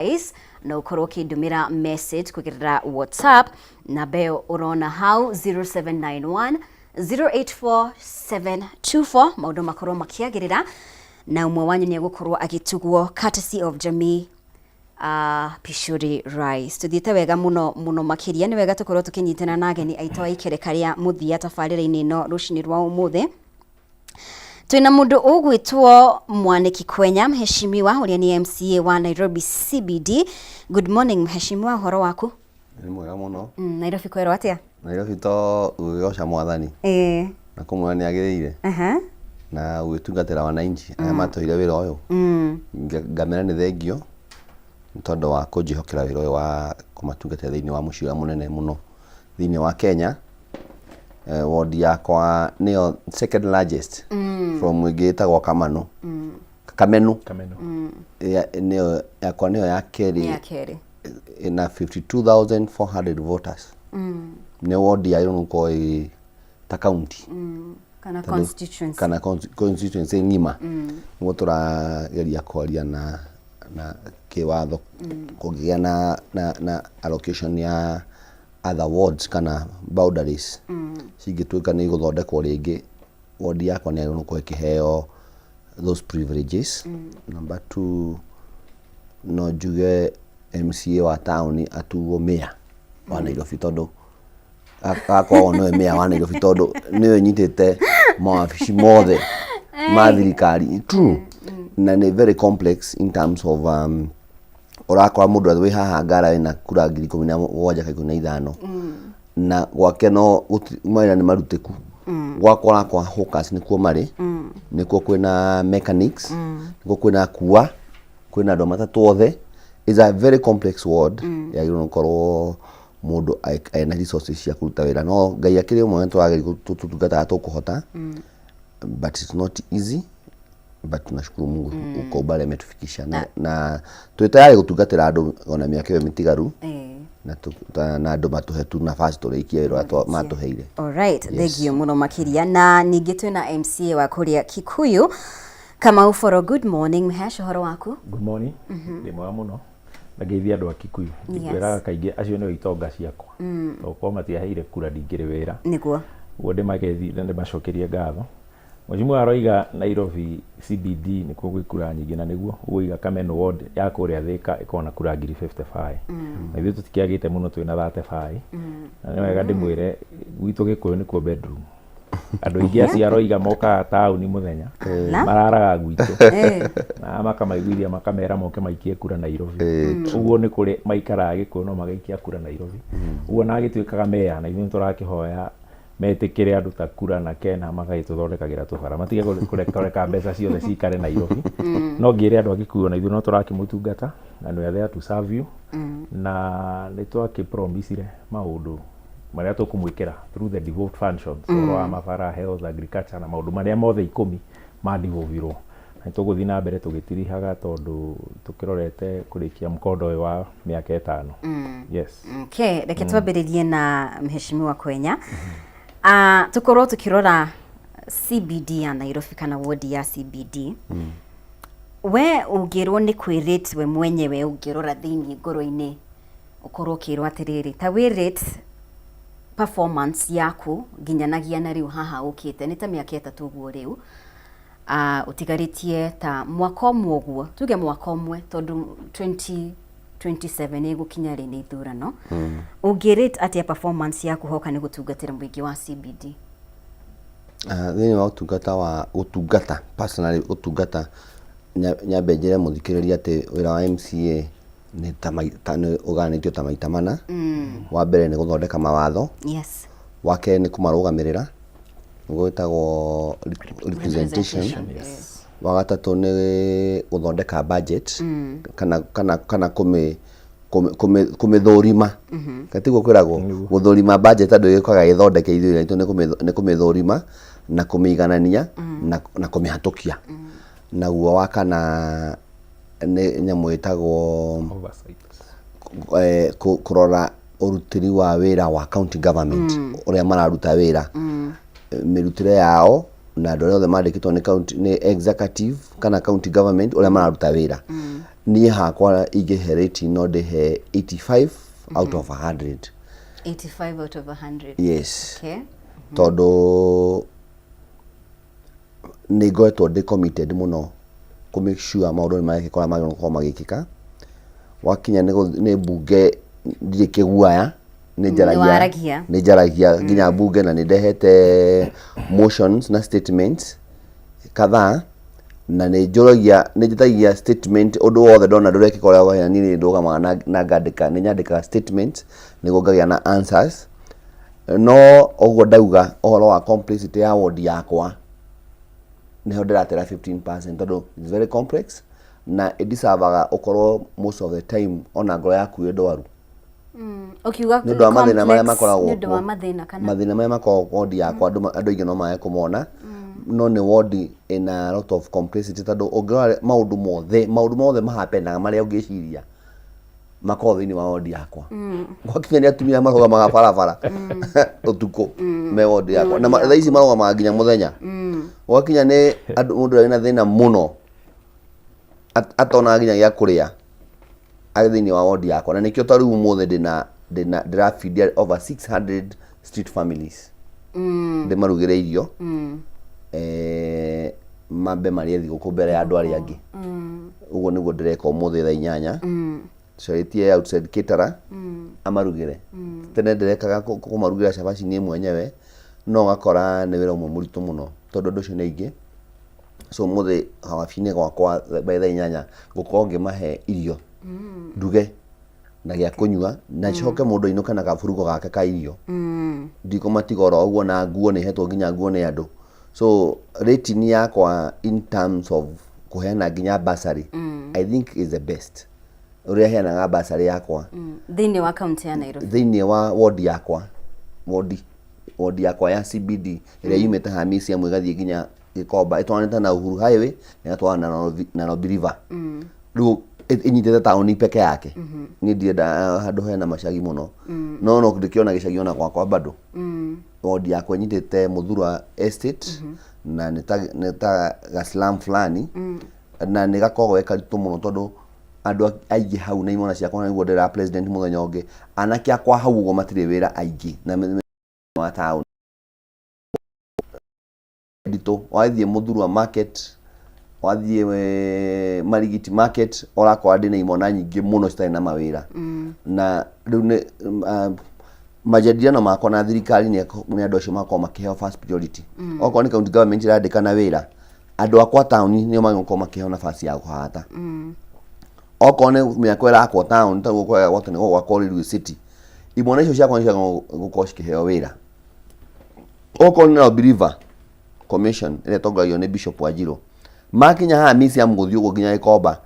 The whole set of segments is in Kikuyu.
Rice na ũkorwo ũkĩndũmĩra message kũgerera WhatsApp namba ĩyo ũrona hau 0791 084724. Maũndũ makorwo makĩagĩrĩra na ũmwe wanyu nĩ egũkorwo agĩtugwo courtesy of Jamii Pishori Rice. Tuthiĩte wega mũno mũno makĩria. Nĩ wega tũkorwo tũkĩnyitana na ageni aitũ a ikereka rĩa mũthia tabarĩra-inĩ ĩno rũcinĩ rwa ũmũthĩ. Twĩna mũndũ ũgwĩtwo Mwaniki Kwenya, mheshimiwa ũrĩa nĩ MCA wa Nairobi CBD. Good morning, mheshimiwa, ũhoro waku? Nĩ mwega mũno. Nairobi kwerwo atĩa? Nairobi to gũgĩgoca Mwathani na kũmwĩra nĩ agĩrĩire na gũgĩtungatĩra wananchi arĩa matũheire wĩra ũyũ. Ngamera nĩ thengio nĩ tondũ wa kũnjĩhokera wĩra ũyũ wa kũmatungatĩra thĩinĩ wa mũciĩ ũrĩa mũnene mũno thĩinĩ wa Kenya. Ward yakwa nĩyo second largest from ĩngĩ ĩtagwo Kamanu. Kamenu. Kameno. Nĩyo yakwa nĩyo ya kerĩ. Ya kerĩ. Ina 52,400 voters. Nĩ ward yagĩrĩirwo nĩ gũkorwo ĩ ta county kana constituency. Kana constituency ng'ima. Nĩguo tũrageria kwaria na kĩwatho kũngĩgĩa na allocation ya other wards kana boundaries cingĩtuĩka nĩ igũthondekwo rĩngĩ, ward yakwa nĩ yagĩrĩirwo nĩ gũkorwo ĩkĩheo those privileges. Number two, no njuge MCA wa taũni atuo mayor wa Nairobi, tondũ agakoragwo nĩwe mayor wa Nairobi, tondũ nĩwe nyitĩte mawabici mothe ma thirikari. True, na nĩ very complex in terms of ũrakora mũndũ wĩ haha Ngara wĩna kura 17,000 ka 15, na gwake no mawĩra nĩ marutĩku. Gwakwa ũrakora hawkers nĩkuo marĩ, nĩkuo kwĩna mechanics, nĩkuo kwĩna kua, kwĩna andũ a matatũ othe. Is a very complex ward. Yagĩrĩirwo nĩ gũkorwo mũndũ ena resources cia kũruta wĩra, no Ngai akĩrĩ ũmwe, tũrageria tũtungataga tũkũhota, but it's not easy, but tunashukuru Mungu uko umbali ametufikisha na twĩ tayari gũtungatĩra andũ ona mĩaka ĩyo mĩtigaru na andũ matũhe tu nafasi tũrĩkie wĩra ũrĩa matũheire. Alright, thengio mũno makĩria. Na ningĩ twĩna MCA wa kũrĩa Kikuyu, Kamau Foro. Good morning, Mhesh, ũhoro waku? Good morning. Ndĩ mwega mũno. Na ngeithia andũ a Kikuyu. Ndikwĩraga kaingĩ acio nĩo itonga ciakwa. Tondũ korwo matiaheire kura ndingĩrĩ wĩra. Ũguo ndĩmageithie na ndĩmacokerie ngatho. Mheshimiwa aroiga Nairobi CBD nĩkuo gwĩ kura nyingĩ, na nĩguo ũgũiga Kameno ward ya kũrĩa Thika ĩkoragwo na kura 55,000. Na ithuĩ tũtikĩagĩte mũno, twĩna 35. Na nĩ wega ndĩmwĩre gwitũ Gĩkũyũ nĩkuo bedroom. Andũ aingĩ acio aroiga mokaga taũni mũthenya mararaga gwitũ na makamaiguithia makamera moke maikie kura Nairobi. Ũguo nĩ kũrĩ maikaraga Gĩkũyũ no magaikia kura Nairobi. Ũguo na agĩtuĩkaga meya, na ithuĩ nĩtũrakĩhoya metĩkĩre andũ ta kura na Kena magagĩtũthondekagĩra tũbara, matige kũreka mbeca ciothe cikare Nairobi. No ngĩre andũ a Gĩkuyu na ithuĩ no tũrakĩmũtungata na we are there to serve you, na nĩ twakĩ-promisire maũndũ marĩa tũkũmwĩkĩra through the devolved functions, ũhoro wa mabara, health, agriculture na maũndũ marĩa mothe 10 ma devolvirwo, na nĩ tũgũthiĩ na mbere tũgĩtirihaga tondũ tũkĩrorete kũrĩkia mũkondo ũyũ wa mĩaka 5, yes. Okay, reke twambĩrĩrie na Mheshimiwa Kwenya. Tukorwo tukĩrora CBD ya Nairobi kana ward ya CBD. We ũngĩrwo nĩ kwĩ-rate we mwenyewe, ũngĩrora thĩinĩ ngoro-inĩ ũkorwo ũkĩrwo atĩrĩrĩ, ta wĩ rate performance yaku nginyanagia na rĩu haha ũkĩte nĩ ta mĩaka 3 ũguo rĩu, ũtigarĩtie ta mwaka ũmwe ũguo, tuge mwaka ũmwe, tondũ 2027 ĩgũkinya rĩ nĩ ithurano, ũngĩ-rate atĩa performance yaku hoka nĩ gũtungatĩra mũingĩ wa CBD? Thĩinĩ wa ũtungata wa gũtungata, personally gũtungata, nyambe njĩre mũthikĩrĩria atĩ wĩra wa MCA nĩ ta nĩ ũgayanĩtio ta maita mana. Wa mbere nĩ gũthondeka mawatho. Wa kerĩ nĩ kũmarũgamĩrĩra, nĩguo wĩtagwo representation. Wa gatatũ nĩ gũthondeka budget kana kũmĩthũrima, katiguo kwĩragwo gũthũrima budget, andũ ĩgĩũkaga ĩthondeke ithuĩ itũ nĩ kũmĩthũrima na kũmĩiganania na kũmĩhatũkia. Naguo wa kana nĩ nyamũ ĩtagwo oversight, kũrora ũrutĩri wa wĩra wa county government, ũrĩa mararuta wĩra, mĩrutĩre yao. Na andũ arĩa othe mandĩkĩtwo nĩ county, nĩ executive kana county government ũrĩa mararuta wĩra, niĩ hakwa ingĩhe rating no ndĩhe 85 out of 100. 85 out of 100? Yes. Tondũ nĩ ngoretwo ndĩ committed mũno kũ make sure maũndũ nĩ marekĩka ũrĩa magĩrĩirwo gũkorwo magĩkĩka. Wakinya nĩ mbunge, ndirĩ kĩguaya, nĩ njaragia. Nĩwaragia. Nĩ njaragia nginya mbunge na nĩ ndehete motions na statements kadhaa, na nĩ njũragia, nĩ njĩtagia statement. Ũndũ wothe ndona ndũrekĩka ũrĩa wagĩrĩire, niĩ nĩ ndũgamaga na ngandĩka, nĩ nyandĩkaga statement nĩguo ngagĩa na answers. No ũguo ndauga ũhoro wa complicity ya ward yakwa, nĩho ndĩratera 15%, tondũ it's very complex na ĩdeservaga ũkorwo most of the time ona ngoro yaku ĩ ndwaru. Ũkiuga Nĩ ũndũ wa mathĩna marĩa complex, makoragwo nĩ ũndũ wa kuo. Mathĩna kana Mathĩna marĩa makoragwo wodi yakwa, andũ aingĩ no mage kũmona, no nĩ wodi ĩna a lot of complexity, tondũ ũngĩrora maũndũ mothe mahapenaga marĩa ũngĩciria makoragwo thĩinĩ wa wodi yakwa. Gwakinya nĩ atumia marũgamaga barabara ũtukũ me wodi yakwa, na thaa ici marũgamaga nginya mũthenya. Gwakinya nĩ andũ, mũndũ ũrĩa wĩna thĩna mũno atonaga nginya gĩa kũrĩa arĩ thĩinĩ wa wodi yakwa, na nĩkĩo ta rĩu ũmũthĩ ndĩna ndĩrabindia over 600 street families, ndĩmarugĩre irio, mambe marĩe thigũkũ mbere ya andũ arĩa angĩ. Ũguo nĩguo ndĩreka ũmũthĩ thaa 8, tũcarĩtie outside caterer amarugĩre. Tene ndĩrekaga kũmarugĩra cabaci niĩ mwenyewe, no ũgakora nĩ wĩra ũmwe mũritũ mũno tondũ andũ acio nĩ aingĩ. So ũmũthĩ wabici-inĩ gwakwa by thaa 8 ngũkorwo ngĩmahe irio nduge na gĩa kũnyua, na coke mũndũ ainũke na gaburugo gake ka irio. Ndikũmatiga oro ũguo. Na nguo nĩ hetwo nginya nguo nĩ andũ. So rating yakwa in terms of kũheana nginya bursary, I think is the best ũrĩa heanaga bursary yakwa. Thĩinĩ wa kaunti ya Nairobi? Thĩinĩ wa wodi yakwa, wodi yakwa ya CBD ĩrĩa yumĩte haha Museum ĩgathiĩ nginya Gĩkomba, ĩtwaranĩte na Uhuru Highway na ĩgatwarana na Nairobi River. Rĩu ĩnyitĩte taũni peke yake. Niĩ ndirenda handũ hena macagi mũno, no no ndĩkĩona gĩcagi ona gwakwa bado. Wodi yakwa ĩnyitĩte Muthurwa Estate na nĩ ta gaslum fulani, na nĩ gakoragwo ge karitũ mũno tondũ andũ aingĩ hau na imwana ciakwa, nĩguo ndĩra president mũthenya ũngĩ, anake akwa hau ũguo matirĩ wĩra aingĩ na wa taũni nditũ. Wathiĩ Muthurwa Market, wathiĩ Marigiti Market, ũrakora ndĩna imwana nyingĩ mũno citarĩ na mawĩra. Na rĩu nĩ majadiliano makwa na thirikari nĩ andũ acio makorwo makĩheo first priority. Okorwo nĩ county government ĩrandĩkana wĩra, andũ akwa taũni nĩo magĩrĩirwo gũkorwo makĩheo nafasi ya kũhata. Okorwo nĩ mĩako ĩrakwo taũni, ta gũkũ gwatũ nĩ gwakwo Railway City, imwana icio ciakwa nĩ ciagĩrĩirwo gũkorwo cikĩheo wĩra. Okorwo nĩ Nairobi River Commission ĩrĩa ĩtongoragio nĩ Bishop Wanjiru, makinya haha museum gũthiĩ ũguo nginya Gĩkomba,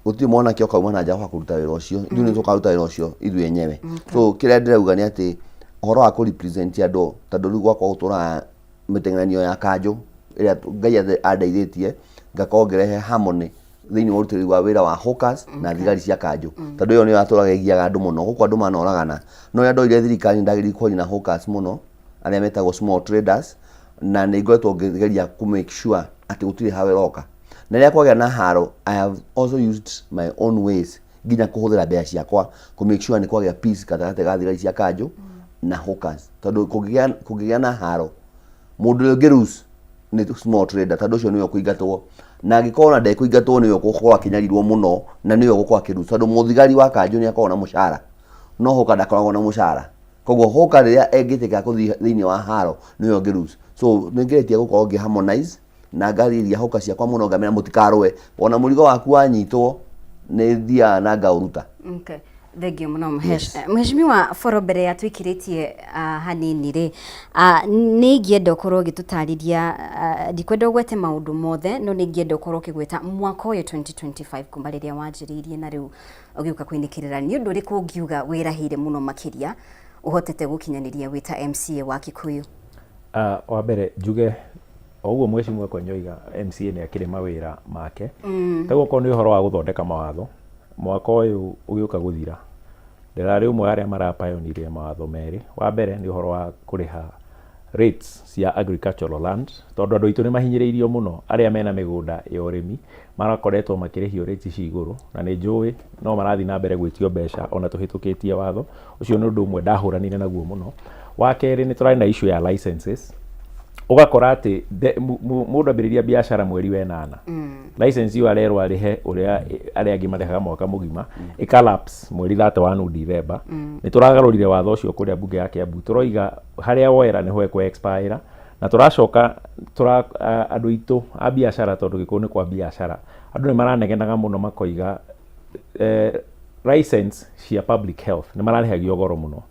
gũtirĩ mwanake ũkauma na nja wa kũruta wĩra ũcio. Ithuĩ nĩ tũkaruta wĩra ũcio ithuĩ enyewe. So kĩrĩa ndĩrauga nĩ atĩ ũhoro wa kũ represent andũ, tondũ rĩu gwakwa gũtũraga mĩteng'eranio ya kanjũ ĩrĩa Ngai andeithĩtie ngakorwo ngĩrehe harmony thĩinĩ wa ũrutĩri wa wĩra wa hawkers na thigari cia kanjũ, tondũ ĩyo nĩyo yatũraga ĩgiaga andũ mũno gũkũ, andũ manoragana. No rĩrĩa ndoire thirikari, nĩ ndagĩrĩire kwaria na hawkers mũno, arĩa metagwo small traders, na nĩ ngoretwo ngĩgeria kũ make sure atĩ gũtirĩ haro ĩroka. Na rĩrĩa kwagĩa na haro, I have also used my own ways, nginya kũhũthĩra mbeca ciakwa kũ make sure nĩ kwagĩa peace gatagatĩ ga thigari cia kanjũ na hawkers, tondũ kũngĩgĩa na haro, mũndũ ũrĩa ũngĩ lose nĩ small trader, tondũ ũcio nĩwe ũkũingatwo, na angĩkorwo ona ndekũingatwo, nĩwe ũgũkorwo akĩnyarirwo mũno na nĩwe ũgũkorwo akĩ lose, tondũ mũthigari wa kanjũ nĩ akoragwo na mũcara, no hawker ndakoragwo na mũcara. Koguo hawker rĩrĩa engĩtĩkĩra kũthiĩ thĩinĩ wa haro, nĩwe ũngĩ lose. So nĩ ngeretie gũkorwo ngĩ harmonize na ngarĩria hawker ciakwa mũno, ngamera mũtikarũe. Ona mũrigo waku wanyitwo, nĩ thiaga na ngaũruta. Okay. Thengiũ mũno, Mheshimiwa Boro. Mbere ya tũikĩrĩtie hanini rĩ, nĩ ingĩenda ũkorwo ũgĩtũtarĩria, ndikwenda ũgwete maũndũ mothe, no nĩ ingĩenda ũkorwo ũkĩgweta mwaka ũyũ 2025, kuma rĩrĩa wanjĩrĩirie na rĩu ũgĩũka kũinĩkĩrĩra, nĩ ũndũ ũrĩkũ ũngiuga wĩrahĩire mũno makĩria ũhotete gũkinyanĩria wĩ ta MCA wa Kikuyu? Wa mbere njuge o ũguo mheshimiwa Kwanyoiga, MCA nĩ akĩrĩ mawĩra make. Taguo okorwo nĩ ũhoro wa gũthondeka mawatho, mwaka ũyũ ũgĩũka gũthira ndĩrarĩ ũmwe wa arĩa marapayonirie mawatho merĩ. Wa mbere nĩ ũhoro wa kũrĩha rates cia agricultural land tondũ andũ aitũ nĩ mahinyĩrĩirio mũno arĩa mena mĩgũnda ya ũrĩmi marakoretwo makĩrĩhio rates ci igũrũ na nĩ njũĩ no marathiĩ na mbere gwĩtio mbeca ona tũhĩtũkĩtie watho ũcio. Nĩ ũndũ ũmwe ndahũranire naguo mũno. Wa kerĩ, nĩ tũrarĩ na issue ya licenses. Ũgakora atĩ mũndũ ambĩrĩria biacara mweri wa ĩnana, license ĩyo arerwo arĩhe ũrĩa arĩa angĩ marĩhaga mwaka mũgima, ĩka lapse mweri 31 December. Nĩ tũragarũrire watho ũcio kũrĩa mbunge ya Kiambu, tũroiga harĩa woera nĩho ĩkũ expire, na tũracoka tũra andũ aitũ a biacara, tondũ Gĩkũyũ nĩ kwa biacara, andũ nĩ maranegenaga mũno makoiga license cia public health nĩ mararĩhagio goro mũno.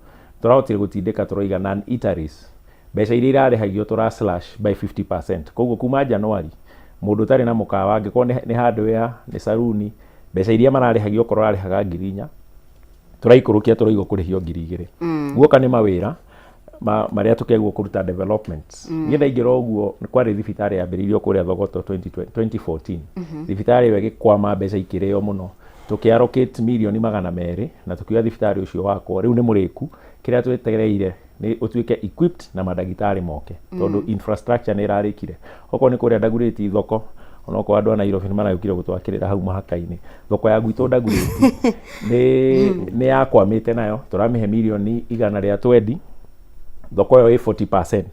Tũrahotire gũtindĩka, tũroiga non eateries mbeca iria irarĩhagio tũra slash by 50%. Koguo kuma January, mũndũ ũtarĩ na mũkawa, angĩkorwo nĩ hardware, nĩ saruni, mbeca iria mararĩhagio, okorwo ũrarĩhaga 4,000, tũraikũrũkia, tũroiga ũkũrĩhio 2,000. Guoka nĩ mawĩra marĩa tũkeguo kũruta developments. Niĩ ndaingĩra ũguo nĩ kwarĩ thibitarĩ yambĩrĩirio kũrĩa Thogoto 2020 2014. Thibitarĩ ĩyo ĩgĩkwama, mbeca ikĩrĩo mũno. Tũkĩ allocate mirioni 200 na tũkiuga thibitarĩ ũcio wakwo. Rĩu nĩ mũrĩku, kĩrĩa twetereire nĩ ũtuĩke equipped na mandagĩtarĩ moke, tondũ infrastructure nĩ ĩrarĩkire. Okorwo nĩ kũrĩa Ndagurĩti thoko, onokorwo andũ a Nairobi nĩ maragĩũkire gũtwakĩrĩra hau mũhaka-inĩ, thoko ya gwitũ Ndagurĩti nĩ yakwamĩte, nayo tũramĩhe mirioni 120, thoko ĩyo ĩ 40%.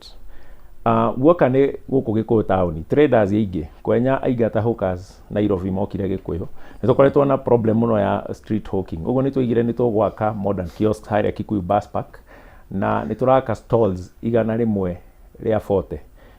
Guoka nĩ gũkũ Gĩkũyũ taũni, traders aingĩ kwenya aingata hawkers Nairobi mokire Gĩkũyũ, nĩ tũkoretwo na problem mũno ya street hawking. Ũguo nĩ twaigire nĩ tũgwaka modern kiosks harĩa Kikuyu bus park, na nĩ tũraka stalls 140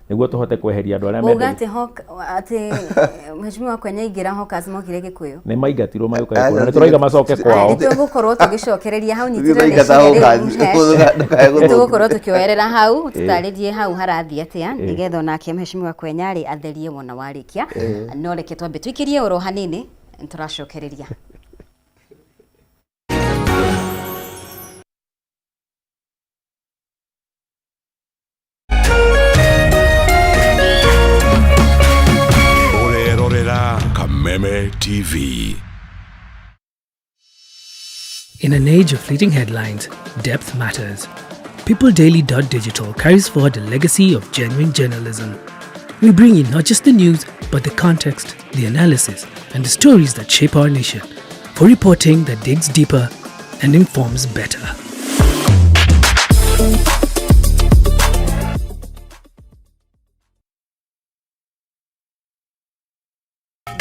nĩguo tũhote kweheria andũ arĩa Uga mendagia. atĩ atĩ mheshimiwa Kwenya aingĩra hawkers mokire Gĩkũyũ. Nĩ maingatirwo magĩũka Gĩkũyũ na nĩ tũraiga macoke kwao. Nĩ tũgũkorwo tũgĩcokereria hau. Ithuĩ Nyitĩrĩra twaingata rĩciria hawkers, rĩu, Mhesh. Ndũkae Nĩ gũthũkia. tũgũkorwo tũkĩoerera hau, tũtarĩrie hau harathiĩ atĩa, nĩgetha onake mheshimiwa Kwenya rĩ atherie wona warĩkia. No reke twambe tũikĩrie oro hanini, nĩ tũracokereria. Ũrerorera Kameme TV. In an age of fleeting headlines, depth matters. PeopleDaily.digital carries forward the legacy of genuine journalism. We bring you not just the news, but the context, the analysis, and the stories that shape our nation. For reporting that digs deeper and informs better.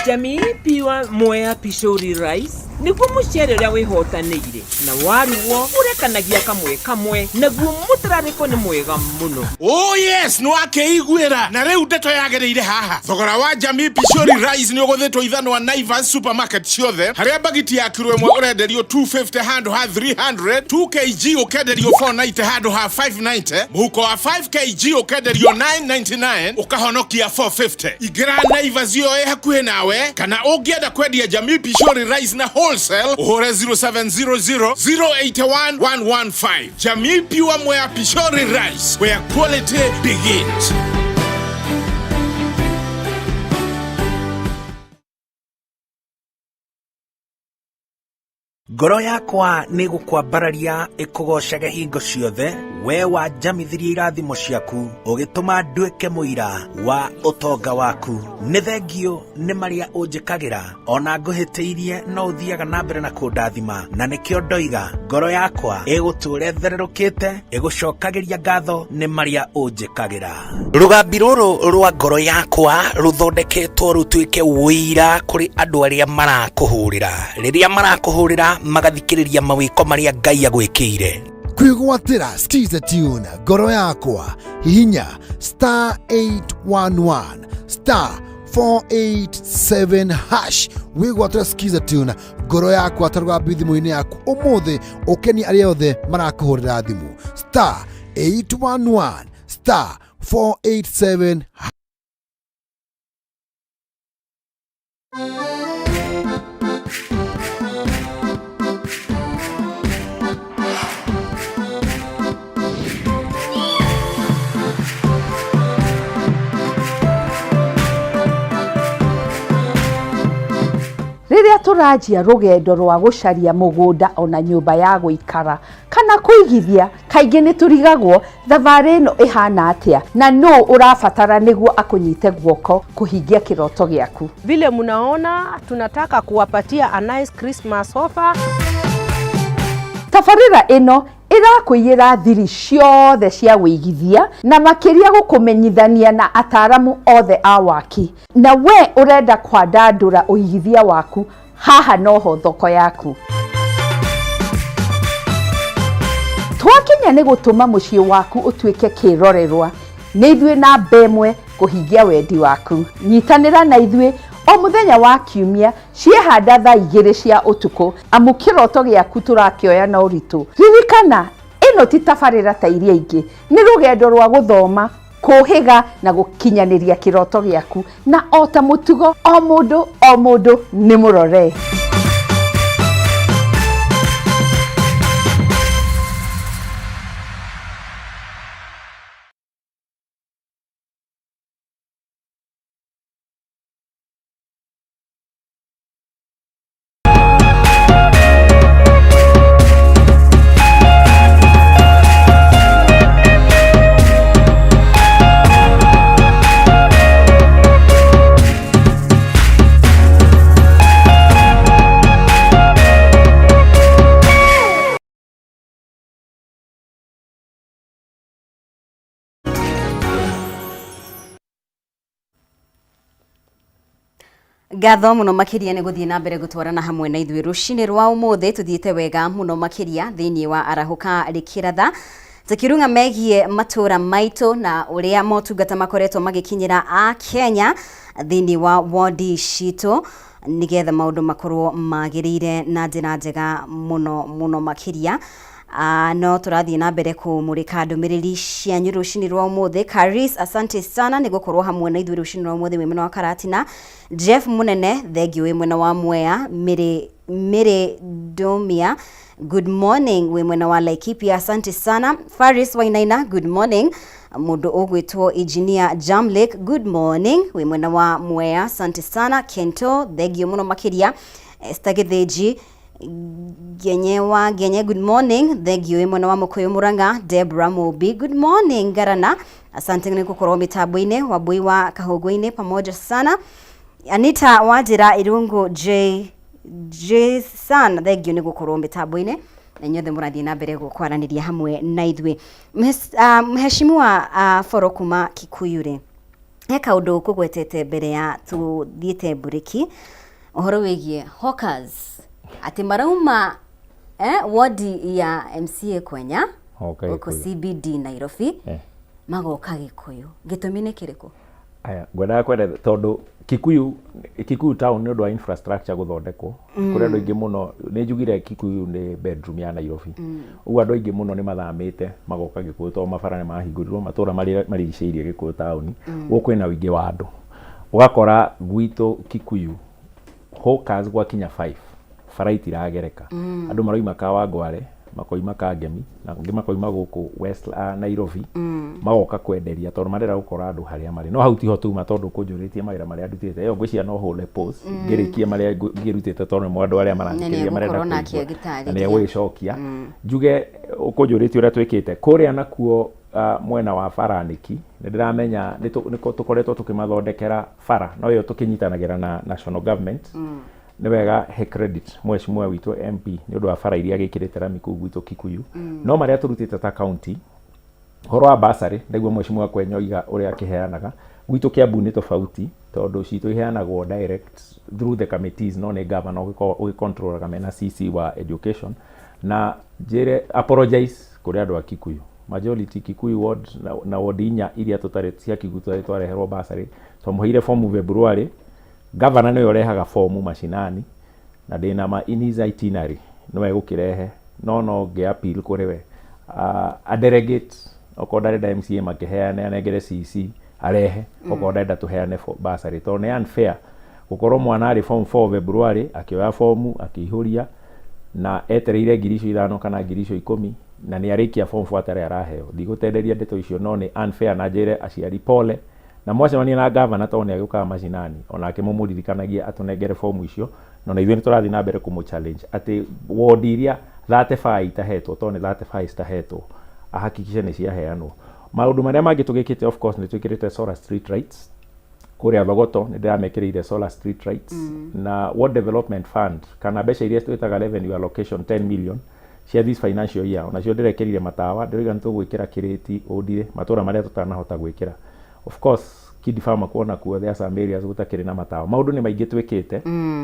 Jamii Pure Mwea Pishori Rice nĩguo mũcere ũrĩa wĩhotanĩire na warugwo ũrekanagia kamwe kamwe, naguo mũtararĩko nĩ mwega mũno. Oh yes, nĩ wakĩiguĩra na rĩu ndeto yagĩrĩire haha. Thogora wa Jamii Pishori Rice nĩ ũgũthĩtwo ithanwa Naivas supermarket ciothe, harĩa bagiti ya kiro 1 ũrenderio 250 handũ ha 300, 2 kg ũkenderio 490 handũ ha 590, mũhuko wa 5 kg ũkenderio 999, ũkahonokia 450. Ingĩra Naivas ĩyo ĩ hakuhĩ nawe, kana ũngĩenda kwendia Jamii Pishori Rice na wholesale, ũhũre 0700 081 115. Jamii Pure Mwea Pishori Rice, where quality begins. Ngoro yakwa nĩ gũkwambararia ĩkũgocage hingo ciothe, we wanjamithirie irathimo ciaku, ũgĩtũma nduĩke mũira wa ũtonga waku. Nĩ thengio nĩ marĩa ũnjĩkagĩra, ona ngũhĩtĩirie no ũthiaga na mbere na kũndathima, na nĩkĩo ndoiga ngoro yakwa ĩgũtũũra ĩthererũkĩte ĩgũcokagĩria ngatho nĩ marĩa ũnjĩkagĩra. Rũgambi rũrũ rwa ngoro yakwa rũthondeketwo rũtuĩke ũira kũrĩ andũ arĩa marakũhũrĩra, rĩrĩa marakũhũrĩra magathikĩrĩria mawĩko marĩa Ngai agwĩkĩire. Kwĩgwatĩra Skiza tune ngoro yakwa, hihinya star 811 star 487 hash, wĩgwatĩra Skiza tune ngoro yakwa ta rũgambi thimũ-inĩ yaku ũmũthĩ, ũkenie arĩa othe marakũhũrĩra thimũ, star 811 star 487. Rĩrĩa Rĩrĩa tũranjia rũgendo rwa gũcaria mũgũnda ona nyũmba ya gũikara kana kũigithia, kaingĩ nĩ tũrigagwo thabarĩ ĩno ĩhana atĩa na nũ ũrabatara nĩguo akũnyite guoko kũhingia kĩroto gĩaku. Vile mnaona tunataka kuwapatia a nice Christmas offer. Tabarĩra ĩno ĩrakũiyĩra thiri ciothe cia wĩigithia na makĩria gũkũmenyithania na ataramu othe a waki. Na we ũrenda kwandandũra ũigithia waku, haha noho thoko yaku. Twakinya nĩ gũtũma mũciĩ waku ũtuĩke kĩrorerwa. Nĩ ithuĩ namba ĩmwe kũhingia wendi waku. Nyitanĩra na ithuĩ o mũthenya wa kiumia ciehanda thaa 2 cia ũtukũ, amu kĩroto gĩaku tũrakĩoya na ũritũ. Ririkana, ĩno ti tabarĩra ta iria ingĩ, nĩ rũgendo rwa gũthoma, kũhĩga na gũkinyanĩria kĩroto gĩaku, na o ta mũtugo o mũndũ o mũndũ nĩ mũrore. Ngatho muno makiria nĩ gũthiĩ na mbere gũtwarana hamwe na ithuĩ rũcinĩ rwa ũmũthĩ. Tũthiĩte wega mũno makĩria thĩinĩ wa Arahũka Rĩkĩratha, tũkĩrung'a megiĩ matũra maitũ na ũrĩa motungata makoretwo magĩkinyĩra a Kenya thĩinĩ wa wodi citũ, nĩgetha maũndũ makorwo magĩrĩire na njĩra njega mũno mũno makĩria. No tũrathiĩ na mbere kũmũrĩka ndũmĩrĩri cianyu rũcinĩ rwa ũmũthĩ. Caris, asante sana nĩ gũkorwo hamwe na ithuĩ rũcinĩ rwa ũmũthĩ wĩ mwena wa Karatina. Jeff Munene, thengiũ wĩ mwena wa Mwea. Mĩrĩ Mĩrĩ Domia, good morning wĩ mwena wa Laikipia, asante sana. Faris Wainaina, good morning. Mũndũ ũgwĩtwo Engineer Jamlake, good morning wĩ mwena wa Mwea, asante sana. Kento, thengiũ mũno makĩria. Esther Gĩthĩnji Ngenye wa Ngenye, good morning, thengiũ wĩ mwena wa Mũkũyũ Mũrang'a. Debra Mobi, good morning. Ngarana, asante nĩ gũkorwo mĩtambo-inĩ. Wambui wa Kahũngũ-inĩ, pamoja sana. Anita Wanjĩra Irungu J J San, thengiũ nĩ gũkorwo mĩtambo-inĩ, na inyuothe mũrathiĩ na mbere kwaranĩria hamwe na ithuĩ. Mheshimiwa Boro kuma Kikuyu rĩ, he kaũndũ ũkũgwetete mbere ya tũthiĩte mburĩki, ũhoro wĩgiĩ hawkers atĩ marauma wodi ya MCA Kwenya gũkũ CBD Nairobi magoka Gĩkũyũ, gĩtũmi nĩ kĩrĩkũ? Aya, ngwendaga kwenda tondũ Kikuyu town nĩ ũndũ wa infrastructure gũthondekwo, kũrĩ andũ aingĩ mũno. Nĩ njugire Kikuyu nĩ bedroom ya Nairobi, ũguo andũ aingĩ mũno nĩ mathamĩte magoka Gĩkũyũ tondũ mabara nĩ mahingũrirwo, matũra marĩa marigicĩirie Gĩkũyũ taũni, ũguo kwĩna ũingĩ wa andũ. Ũgakora gwitũ Kikuyu hawkers gwakinya 5 bara itiragereka, andũ maroima Kawangware, makoima Kangemi, na angĩ makoima gũkũ West Nairobi, magoka kwenderia tondũ marenda gũkora andũ harĩa marĩ. No hau tiho tuma, tondũ kũnjũrĩtie mawĩra marĩa ndutĩte, ĩyo ngwĩciria no hũre pause ngĩrĩkie marĩa ngĩrutĩte, tondũ nĩmo andũ arĩa marathikĩrĩria marenda nĩegũkorwo nake kũigua. agĩtarĩria. Na nĩegũgĩcokia njuge ũkũnjũrĩtie ũrĩa twĩkĩte kũrĩa nakuo mwena wa Baranĩki. Nĩ ndĩramenya nĩ tũkoretwo tũkĩmathondekera bara, no ĩyo tũkĩnyitanagĩra na national government. Nĩ wega he credit mheshimiwa witũ MP nĩ ũndũ wa bara iria agĩkĩrĩte rami kũu gwitũ Kikuyu. No marĩa tũrutĩte ta county, ũhoro wa bursary nĩguo mheshimiwa Kwenya oiga ũrĩa akĩheanaga. Gwitũ Kiambu nĩ tofauti tondũ citũ iheanagwo direct through the committees, no nĩ governor ũgĩcontrolaga mena CC wa education. Na njĩre apologize kũrĩ andũ a Kikuyu majority, Kikuyu ward na ward 4 iria tũtarĩ cia Kikuyu tũtarĩ twareherwo bursary. Twamũheire fomu February. Governor nĩwe ũrehaga fomu macinani, na ndĩna ma in his itinerary nĩwe egũkĩrehe, no ngĩ appeal kũrĩ we a delegate okorwo ndarenda MCA makĩheane, anengere CC arehe, okorwo ndarenda tũheane bursary, tondũ nĩ unfair gũkorwo mwana arĩ form 4 February akĩoya fomu akĩihũria na etereire 5,000 kana 10,000, na nĩ arĩkia form 4 atarĩ araheo. Ndigũtenderia ndeto icio, no nĩ unfair, na njĩre aciari pole, na mwacemania na gavana tondũ nĩ agĩũkaga macinani, onake mũmũririkanagie atũnengere fomu icio. Na ona ithuĩ nĩ tũrathiĩ na mbere kũmũ challenge atĩ ward iria 35 itahetwo, tondũ nĩ 35 citahetwo, ahakikishe nĩ ciaheanwo. Maũndũ marĩa mangĩ tũgĩkĩte, of course, nĩ twĩkĩrĩte solar street lights kũrĩa Thogoto, nĩ ndĩramekĩrĩire solar street lights na Ward Development Fund, kana mbeca iria twĩtaga revenue allocation, 10 million cia this financial year, onacio ndĩrekĩrire matawa. Ndĩroiga nĩ tũgwĩkĩra kĩrĩti ũndire matũra marĩa tũtanahota gwĩkĩra. Of course, Kidi Farm kuona kuo there are some areas gũtakĩrĩ na matawa. Maũndũ nĩ maingĩ twĩkĩte.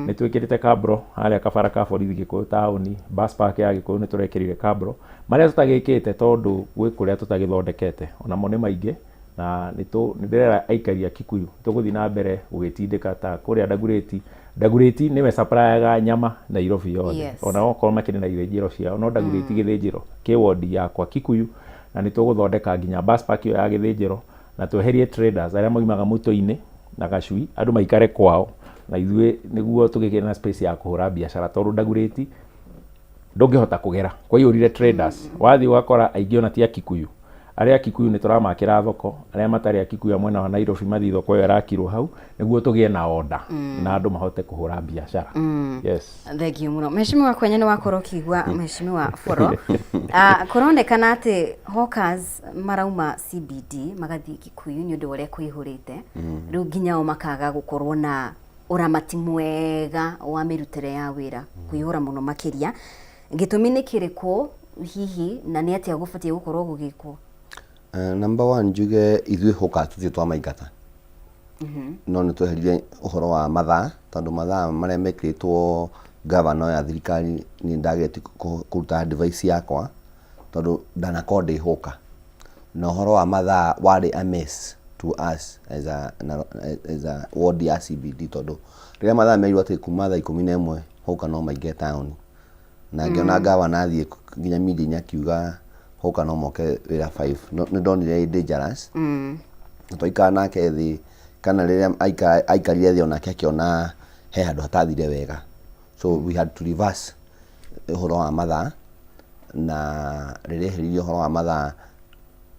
Nĩ twĩkĩrĩte kabro harĩa kabara ka borithi Gĩkũyũ taũni, bus park ya Gĩkũyũ nĩ tũrekĩrire kabro. Marĩa tũtagĩkĩte, tondũ gwĩ kũrĩa tũtagĩthondekete, onamo nĩ maingĩ, na nĩ ndĩrera aikari a Kikuyu tũgũthiĩ na mbere gũgĩtindĩka ta kũrĩa Dagoretti. Dagoretti nĩwe supplyaga nyama Nairobi yothe. Ona okorwo makĩrĩ na ithĩnjĩro ciao, no Dagoretti gĩthĩnjĩro kĩ wodi yakwa Kikuyu, na nĩ tũgũthondeka nginya bus park ĩyo ya gĩthĩnjĩro, na tweherie traders arĩa maumaga mũtũ-inĩ na gacui, andũ maikare kwao na ithuĩ nĩguo tũgĩkĩre na space ya kũhũra biacara, tondũ Dagoretti ndũngĩhota kũgera kwaiyũrire traders. Wathiĩ ũgakora aingĩ ona ti a Kikuyu. Arĩa a Kikuyu nĩ tũramakĩra thoko, arĩa matarĩ a Kikuyu a mwena wa Nairobi mathiĩ thoko ĩyo ĩrakirwo hau, nĩguo tũgĩe na order na andũ mahote kũhũra biacara. Yes. Thank you mũno, Mheshimiwa Kwenya. Nĩ wakorwo ũkĩigua Mheshimiwa Boro. Kũronekana atĩ hawkers marauma CBD magathiĩ Kikuyu nĩ ũndũ wa ũrĩa kũihũrĩte. Rĩu nginya o makaga gũkorwo na ũramati mwega wa mĩrutĩre ya wĩra, kũihũra mũno makĩria. Gĩtũmi nĩ kĩrĩkũ hihi, na nĩ atĩa gũbatiĩ gũkorwo gũgĩkwo? Number one, njuge ithuĩ hawkers tũtirĩ twamaingata, no nĩ tweherire ũhoro wa mathaa, tondũ mathaa marĩa mekĩrĩtwo gavana ya thirikari, niĩ ndageretie kũruta advice yakwa, tondũ ndanakorwo ndĩ hawker, na ũhoro wa mathaa warĩ a mess to us as a ward ya CBD, tondũ rĩrĩa mathaa merirwo atĩ kuma thaa 11 hawker no maingĩre taũni, na ngĩona gavana athiĩ nginya media-inĩ akiuga hawker no moke wĩra 5, nĩ ndonire ĩ dangerous. Na twaikara nake thĩ, kana rĩrĩa aikarire thĩ onake akĩona he handũ hatathire wega, so we had to reverse ũhoro wa mathaa. Na rĩrĩa eheririe ũhoro wa mathaa,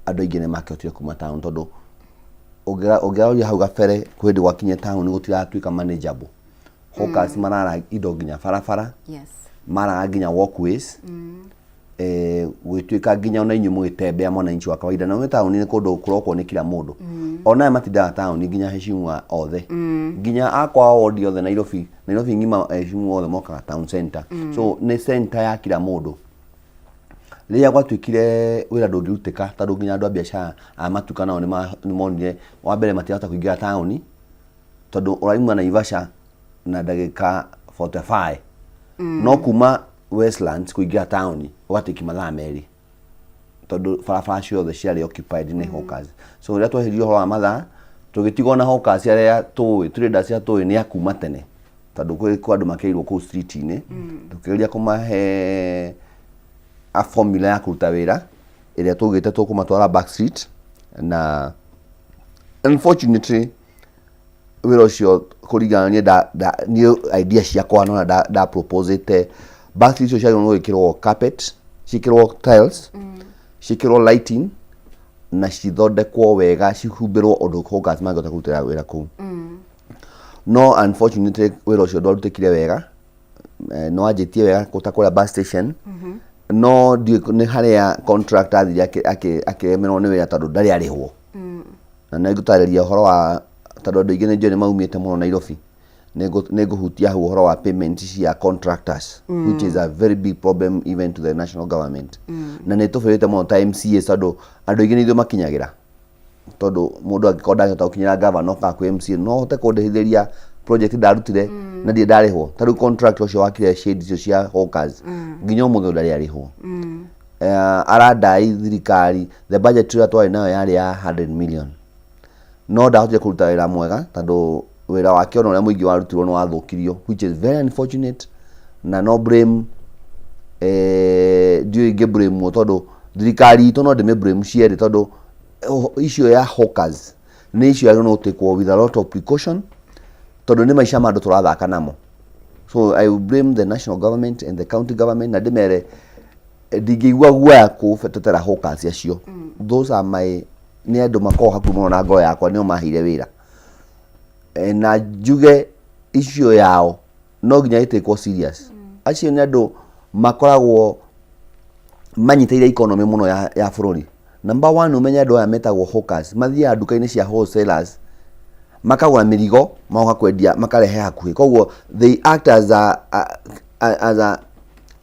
andũ aingĩ nĩ makĩhotire kuma town, tondũ ũngĩraroria hau gabere kwĩ hĩndĩ gwakinya town gũtiratuĩka manageable. Hawkers marara indo nginya barabara, maraga nginya walkways, gwĩtuĩka nginya ona inyuĩ mũgĩtembea, mwananchi wa kawaida, na nĩ taũni nĩ kũndũ kũrokwo nĩ kila mũndũ. Ona aya matindaga taũni, nginya heshimu othe, nginya akwa wodi othe Nairobi, Nairobi ng'ima, heshimu othe mokaga town center. So nĩ center ya kila mũndũ. Rĩrĩa gwatuĩkire wĩra ndũngĩrutĩka, tondũ nginya andũ a biacara a matuka nao nĩ monire wa mbere matirahota kũingĩra taũni, tondũ ũrauma Naivasha na ndagĩka 45, no kuma Westlands kũingĩra taũni ũgatĩki mathaa 2, tondũ barabara ciothe ciarĩ occupied nĩ hawkers. So rĩrĩa tweheririe ũhoro wa mathaa, tũgĩtigwo na hawkers arĩa tũĩ, traders arĩa tũĩ nĩ a kuma tene, tondũ kwĩ andũ makĩirwo kũu street-inĩ. Tũkĩgeria kũmahe a formula ya kũruta wĩra ĩrĩa tũgĩte tũkũmatwara back street, na unfortunately wĩra ũcio, kũringana niĩ niĩ idea ciakwa, nona nda proposete back street icio ciagĩrĩirwo nĩ gwĩkĩrwo carpet, ciĩkĩrwo tiles, ciĩkĩrwo lighting na cithondekwo wega, cihumbĩrwo ũndũ hawkers mangĩhota kũrutĩra wĩra kũu. No unfortunately wĩra ũcio ndwarutĩkire wega. Nĩ wanjĩtie wega kũta kũrĩa bus station, no ndiũĩ nĩ harĩa contract athire akĩremerwo nĩ wĩra, tondũ ndarĩ arĩhwo. Na nĩ ngũtarĩria ũhoro wa, tondũ andũ aingĩ nĩ njũĩ nĩ maumĩte mũno Nairobi, nĩ ngũhutia hau ũhoro wa payment cia contractors, which is a very big problem even to the national government. Na nĩ tũbĩrĩte mũno ta MCA, tondũ andũ aingĩ nĩ ithuĩ makinyagĩra, tondũ mũndũ angĩkorwo ndangĩhota gũkinyĩra gavana, okaga kwĩ MCA, no hote kũndĩhithĩria project ndarutire na ndirĩ ndarĩhwo. Ta rĩu contract ũcio wakire shade icio cia hawkers, nginya ũmũthĩ ndarĩ arĩhwo. Aradai thirikari the budget ĩrĩa twarĩ nayo yarĩ ya 100 million, no ndahotire kũruta wĩra mwega, tondũ wĩra wake ona ũrĩa mũingĩ warutirwo nĩ wathũkirio, which is very unfortunate. Na no blame, ndiũĩ ingĩ blame, tondũ thirikari itũ no ndĩmĩ blame cierĩ, tondũ issue ya hawkers nĩ issue yagĩrĩirwo nĩ gũtĩkwo with a lot of precaution, tondũ nĩ maica ma andũ tũrathaka namo. So I will blame the national government and the county government, na ndĩmere ndingĩigua guoya kũtetera hawkers acio. Those are my, nĩ andũ makoragwo hakuhĩ mũno na ngoro yakwa, nĩo maheire wĩra. Na njuge issue yao. No nginya ĩtĩkwo serious. Acio nĩ andũ makoragwo manyitĩrĩire economy mũno ya, ya bũrũri. Number one, ũmenye andũ aya metagwo hawkers, mathiaga nduka-inĩ cia wholesalers makagũra mĩrigo magoka kwendia makarehe hakuhĩ. Koguo they act as a, a, a, as a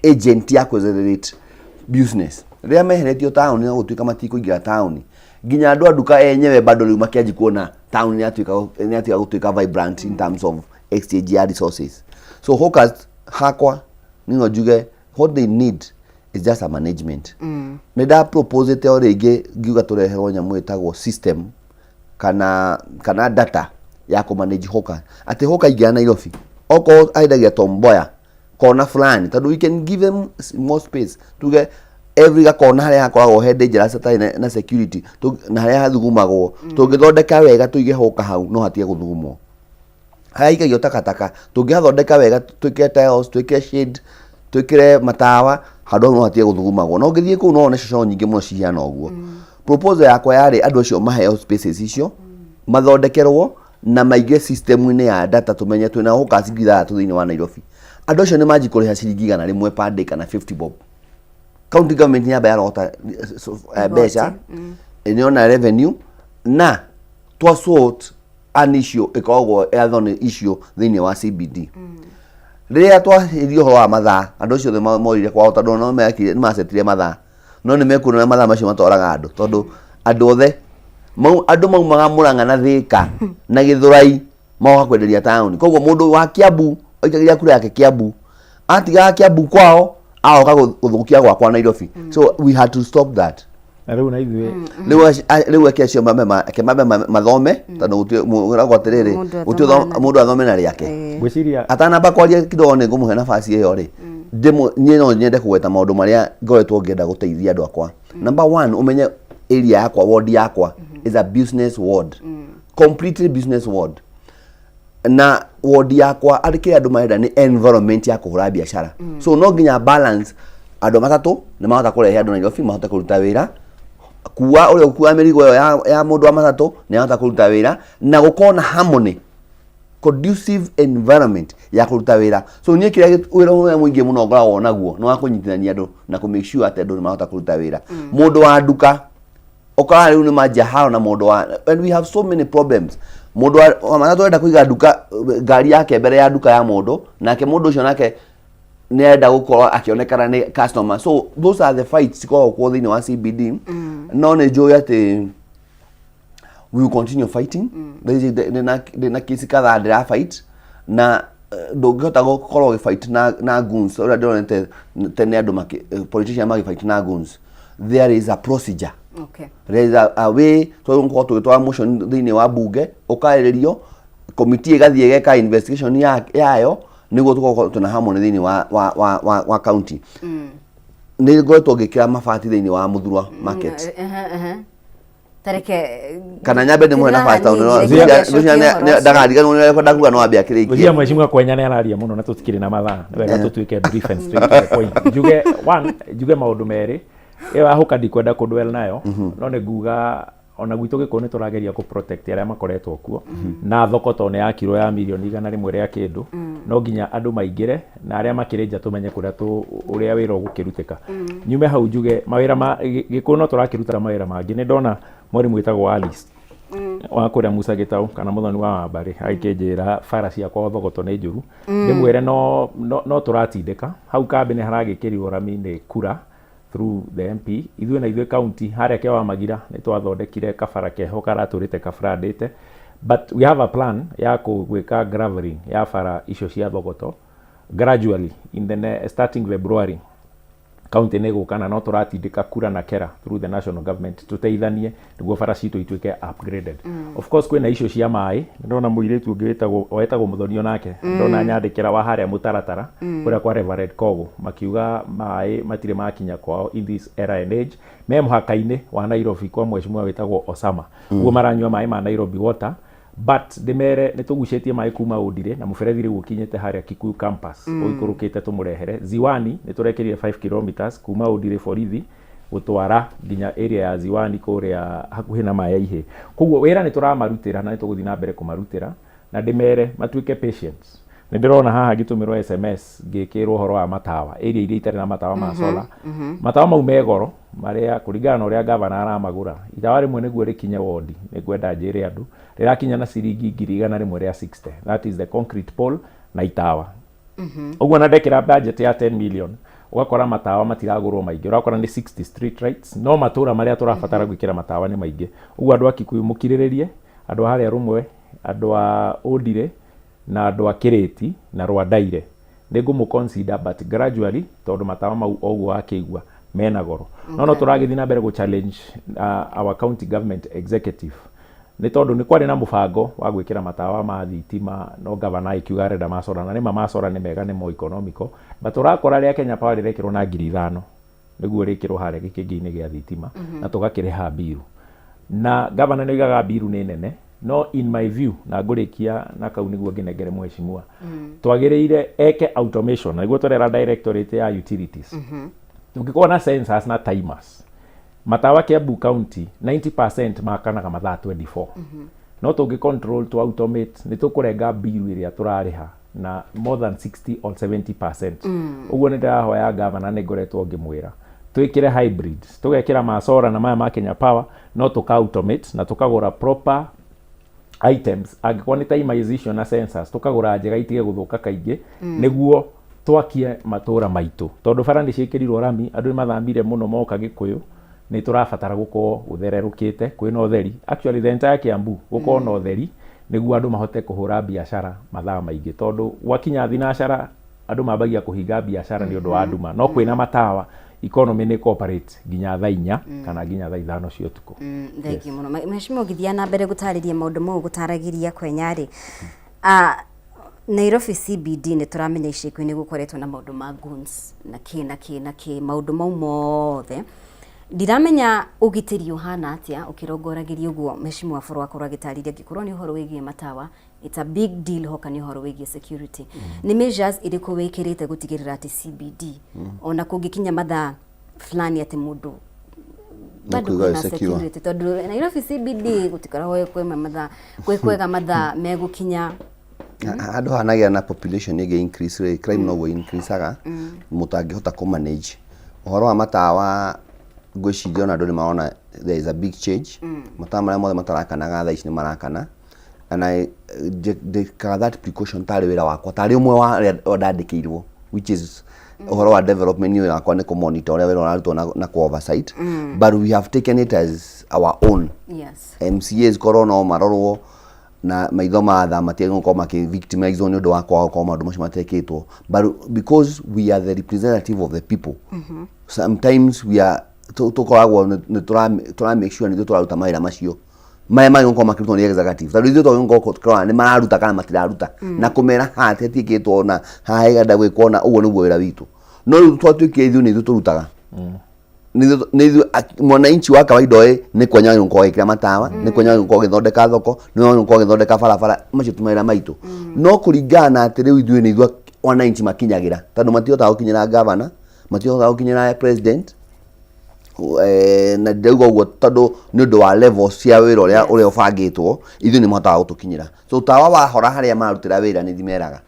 agent ya ku accelerate business. Rĩrĩa meheretio taũni na gũtuĩka matikũingĩra taũni, nginya andũ a nduka enyewe bado rĩu makĩanji kuona taũni nĩyatuĩka nĩyatiga gũtuĩka vibrant in terms of exchange ya resources. So hawkers hakwa niĩ no njuge what they need is just a management. Nĩ nda proposete o rĩngĩ ngiuga tũreherwo nyamũ ĩtagwo system kana kana data ya kũ manage hawker, atĩ hawker aingĩra Nairobi okorwo endagia Tom Mboya kona fulani, tondũ we can give them more space, tuge every gakona harĩa hakoragwo he dangerous hatarĩ na, na security na harĩa hathugumagwo, tũngĩthondeka wega tũige hawker hau no hatige gũthugumwo. Harĩa haikagio takataka tũngĩhathondeka wega, twĩkĩre tiles, twĩkĩre shade, twĩkĩre matawa, handũ hau no hatige gũthugumagwo. Na ũngĩthiĩ kũu no wone cocoro nyingĩ mũno cihana ũguo. Proposal yakwa yarĩ andũ acio maheo spaces icio, mathondekerwo na maige system-inĩ ya data, tũmenye twĩna hawkers 6,000 thĩinĩ wa Nairobi. Andũ acio nĩ manji kũrĩha ciringi 100 per day kana 50 bob. County government nĩ yamba yarogota mbeca, nĩona revenue na twa sort an issue ĩkoragwo yathoni issue thĩinĩ wa CBD. Rĩrĩa twahĩrie ũhoro wa mathaa, andũ acio othe morire kwao tondũ no mekire nĩ macetire mathaa, no nĩ mekuona mathaa macio matwaraga andũ, tondũ andũ othe andũ maumaga Murang'a na Thika na Gĩthũrai magoka kwenderia taũni. Koguo mũndũ wa Kiambu aikagĩria kura yake Kiambu, atigaga Kiambu kwao agoka gũthũkia gwakwa Nairobi. So we had to stop that. Na rĩu na ithuĩ Rĩu eke acio mambe eke mambe mathome, tondũ mwĩragwo atĩrĩrĩ, Mũndũ gũtirĩ athomaga na mũndũ athome na rĩake. Ngwĩciria Atanamba kwaria kidogo nĩ ngũmũhe nafasi ĩyo rĩ, niĩ no nyende kũgweta maũndũ marĩa ngoretwo ngĩenda gũteithia andũ akwa. Number one, ũmenye area yakwa, ward yakwa is a business ward, completely business ward. Na ward yakwa arĩ kĩrĩa andũ marenda nĩ environment ya kũhũra biacara. So no nginya balance andũ matatũ nĩ mahota kũrehe andũ Nairobi mahote kũruta wĩra, kua ũrĩa ũkuaga mĩrigo ĩyo ya mũndũ wa matatũ nĩ ahota kũruta wĩra, na gũkorwo na harmony, conducive environment ya kũruta wĩra. So niĩ kĩrĩa wĩra ũrĩa mũingĩ mũno ngoragwo naguo nĩ wa kũnyitithania andũ na kũ make sure atĩ andũ nĩ mahota kũruta wĩra. Mũndũ wa nduka ũkora rĩu nĩ manjia haro na mũndũ wa, and we have so many problems. Mũndũ wa matatũ arenda kũiga nduka ngari yake mbere ya nduka ya mũndũ, nake mũndũ ũcio nake nĩ arenda gũkorwo akĩonekana nĩ customer. So those are the fights cikoragwo kuo thĩinĩ wa CBD. No nĩ njũĩ atĩ we will continue fighting. Ndĩna kesi kadhaa ndĩra fight na ndũngĩhota gũkorwo ũgĩfight na goons ũrĩa ndĩronete tene andũ politician magĩfight na goons. There is a procedure. There is a way tũgũkorwo tũgĩtwara motion thĩinĩ wa bunge, ũkarĩrĩrio, committee ĩgathiĩ ĩgeka investigation yayo nĩguo tũkorwo twĩna harmony thĩinĩ wa county. Nĩ ngoretwo ngĩkĩra mabati thĩinĩ wa Muthurwa market. Tareke Kana nyambe ndĩmũhe nafasi tondũ ndakariganĩrwo nĩ ũrĩa ndakuga no ambe akĩrĩkie. Ngwĩciria mheshimiwa Kwenya nĩ araria mũno na tũtikĩrĩ na mathaa. Nĩ wega tũtuĩke brief and straight to the point. Njuge one, njuge maũndũ merĩ. Ĩyo ya hũka ndikwenda kũdwell nayo, no nĩ nguga ona gwitũ Gĩkũyũ nĩ tũrageria kũ protect arĩa makoretwo kuo na thoko tondũ nĩ yakirwo ya mirioni 100 rĩa kĩndũ, no nginya andũ maingĩre na arĩa makĩrĩ nja tũmenye kũrĩa ũrĩa wĩra ũgũkĩrutĩka. Nyume hau njuge mawĩra ma Gĩkũyũ no tũrakĩruta mawĩra mangĩ. Nĩ ndona mwarimũ wĩtagwo Alice wa kũrĩa Musa Gĩtaũ kana mũthoni wa Wambarĩ agĩkĩnjĩra bara ciakwa Thogoto nĩ njũru. Ndĩmwĩre no tũratindĩka hau kambĩ nĩ haragĩkĩrirwo rami nĩ kura through the MP. Ithuĩ na ithuĩ county harĩa Kĩawa Magira nĩ twathondekire kabara keho karatũrĩte kabrandĩte, but we have a plan ya gwĩka graveling ya bara icio cia Thogoto gradually in the starting February. County nĩ gũka na no tũratindĩka kura na kera through the national government tũteithanie nĩguo bara citũ ituĩke upgraded. Of course kwĩna icio cia maĩ, ndona mũirĩtu ũngĩ wetagwo Mũthoni onake ndona nyandĩkĩra wa harĩa mũtaratara kũrĩa kwa Reverend Kogo, makiuga maĩ matirĩ makinya kwao in this era and age, me mũhaka-inĩ wa Nairobi kwa mheshimiwa wĩtagwo Osama. Ũguo maranyua maĩ ma Nairobi Water, but ndĩmere nĩ tũgucĩtie maĩ kuma Ũndirĩ na mũberethi rĩu ũkinyĩte harĩa Kikuyu campus ũikũrũkĩte tũmũrehere Ziwani. Nĩ tũrekĩrire 5 kilometers kuma Ũndirĩ borithi gũtwara nginya area ya Ziwani kũrĩa hakuhĩ na maĩ ya Ihĩ. Koguo wĩra nĩ tũramarutĩra na nĩ tũgũthiĩ na mbere kũmarutĩra, na ndĩmere matuĩke patients. Nĩ ndĩrona haha ngĩtũmĩrwo SMS ngĩkĩrwo ũhoro wa matawa, area iria itarĩ na matawa ma solar. Matawa mau me goro marĩa kũringana na ũrĩa gavana aramagũra, itawa rĩmwe nĩguo rĩkinye wondi, nĩ ngwenda njĩre andũ, rĩrakinya na ciringi 160,000, that is the concrete pole na itawa. Ũguo na ndekĩra budget ya 10 million, ũgakora matawa matiragũrwo maingĩ, ũrakora nĩ 60 street lights, no matũra marĩa tũrabatara gwĩkĩra matawa nĩ maingĩ. Ũguo andũ a Kikuyu mũkirĩrĩrie, andũ a harĩa Rũmwe, andũ a Ũndirĩ, na andũ a Kĩrĩti na Rwandaire, nĩ ngũmũ consider but gradually, tondũ matawa mau o ũguo wakĩigua mena goro. No no tũragĩthiĩ na mbere gũ challenge our county government executive, nĩ tondũ nĩ kwarĩ na mũbango wa gwĩkĩra matawa ma thitima, no gavana agĩkiuga arenda ma solar, na nĩma ma solar nĩ mega, nĩ more economical, but ũrakora rĩa Kenya Power rĩrekĩrwo na 5,000 nĩguo rĩkĩrwo harĩa gĩkĩngĩ-inĩ gĩa thitima, na tũgakĩrĩha mbiru, na gavana nĩ oigaga mbiru nĩ nene, no in my view, na ngũrĩkia na kau nĩguo ngĩnengere mheshimiwa, twagĩrĩire eke automation, na nĩguo tũrera directorate ya utilities, tũngĩkorwo na sensors na timers. Matawa Kiambu County 90% makanaga mathaa 24, no tũngĩ control to automate, nĩ tũkũrenga mbiru ĩrĩa tũrarĩha na more than 60 or 70%. Ũguo nĩ ndĩrahoya gavana, nĩ ngoretwo ngĩmwĩra twĩkĩre hybrid, tũgekĩra ma solar na maya ma Kenya Power, no tũka automate na tũkagũra proper items, angĩkorwo nĩ timization na sensors, tũkagũra njega itige gũthũka kaingĩ, nĩguo twakie matũra maitũ, tondũ bara nĩ ciĩkĩrirwo rami, andũ nĩ mathamire mũno moka Gĩkũyũ, nĩ tũrabatara gũkorwo gũthererũkĩte, kwĩna ũtheri, actually the entire Kiambu gũkorwo na ũtheri, nĩguo andũ mahote kũhũra biacara mathaa maingĩ, tondũ gwakinya thinacara andũ mambagia kũhinga biacara nĩ ũndũ wa nduma, no kwĩna matawa economy nĩ cooperate nginya thaa 4 kana nginya thaa 5 cia ũtukũ. Thank you mũno, mheshimiwa. Ũngĩthiĩ na mbere gũtarĩria maũndũ mau gũtaragĩria kwenya rĩ, Nairobi CBD nĩ tũramenya ica ikuhĩ nĩ gũkoretwo na maũndũ ma goons na kĩ na kĩ na kĩ, maũndũ mau mothe ndiramenya ũgitĩri ũhana atĩa ũkĩrongoragĩria ũguo mheshimiwa Bũrũ akorwo agĩtarĩria. Angĩkorwo nĩ ũhoro wĩgiĩ matawa, it's a big deal, hoka nĩ ũhoro wĩgiĩ security, nĩ measures irĩkũ wĩkĩrĩte gũtigĩrĩra atĩ CBD ona kũngĩkinya mathaa fulani atĩ mũndũ bado kũigua kwĩna wĩ secure. Security, tondũ Nairobi CBD gũtikoragwo kwĩ mathaa kwĩ kwega, mathaa megũkinya. Handũ hanagĩa na population ĩngĩ increase rĩ, crime noguo increaseaga, mũtangĩhota kũ manage. Ũhoro wa matawa, ngwĩciria ona andũ nĩ marona there is a big change. Matawa marĩa mothe matarakanaga thaa ici nĩ marakana, and I ndĩkaga that precaution tarĩ wĩra wakwa, tarĩ ũmwe wa arĩa ndandĩkĩirwo, which is ũhoro wa development. Nĩ wĩra wakwa nĩ kũ-monitor ũrĩa wĩra ũrarutwo na kũ oversight, but we have taken it as our own. MCAs korwo no marorwo na maitho ma tha, matiagĩrĩirwo gũkorwo makĩ victimizwo nĩ ũndũ wa kwaga gũkorwo maũndũ macio matekĩtwo, but because we are the representative of the people, sometimes we are tũkoragwo nĩ tũra make sure nĩ ithuĩ tũraruta mawĩra macio marĩa magĩrĩirwo gũkorwo makĩrutwo nĩ executive, tondũ ithuĩ twagĩrĩirwo gũkorwo tũkĩrora nĩ mararuta kana matiraruta, na kũmera haha hatiĩkĩtwo na haha ĩrenda gwĩkwo, na ũguo nĩguo wĩra witũ. No rĩu twatuĩkire ithuĩ nĩ ithuĩ tũrutaga, nĩ ithuĩ mwananchi wa kawaida oĩ nĩ kwenya gũkorwo agĩkĩra matawa, nĩ kwenya gũkorwo agĩthondeka thoko, nĩ gũkorwo agĩthondeka barabara, macio ti mawĩra maitũ. No kũringana na atĩ rĩu ithuĩ nĩ ithuĩ wananchi makinyagĩra, tondũ matihotaga gũkinyĩra gavana, matihotaga gũkinyĩra president, na ndĩrauga ũguo tondũ nĩ ũndũ wa level cia wĩra ũrĩa ũbangĩtwo, ithuĩ nĩ mahotaga gũtũkinyĩra. So tawa wahora harĩa mararutĩra wĩra, nĩ thimeraga,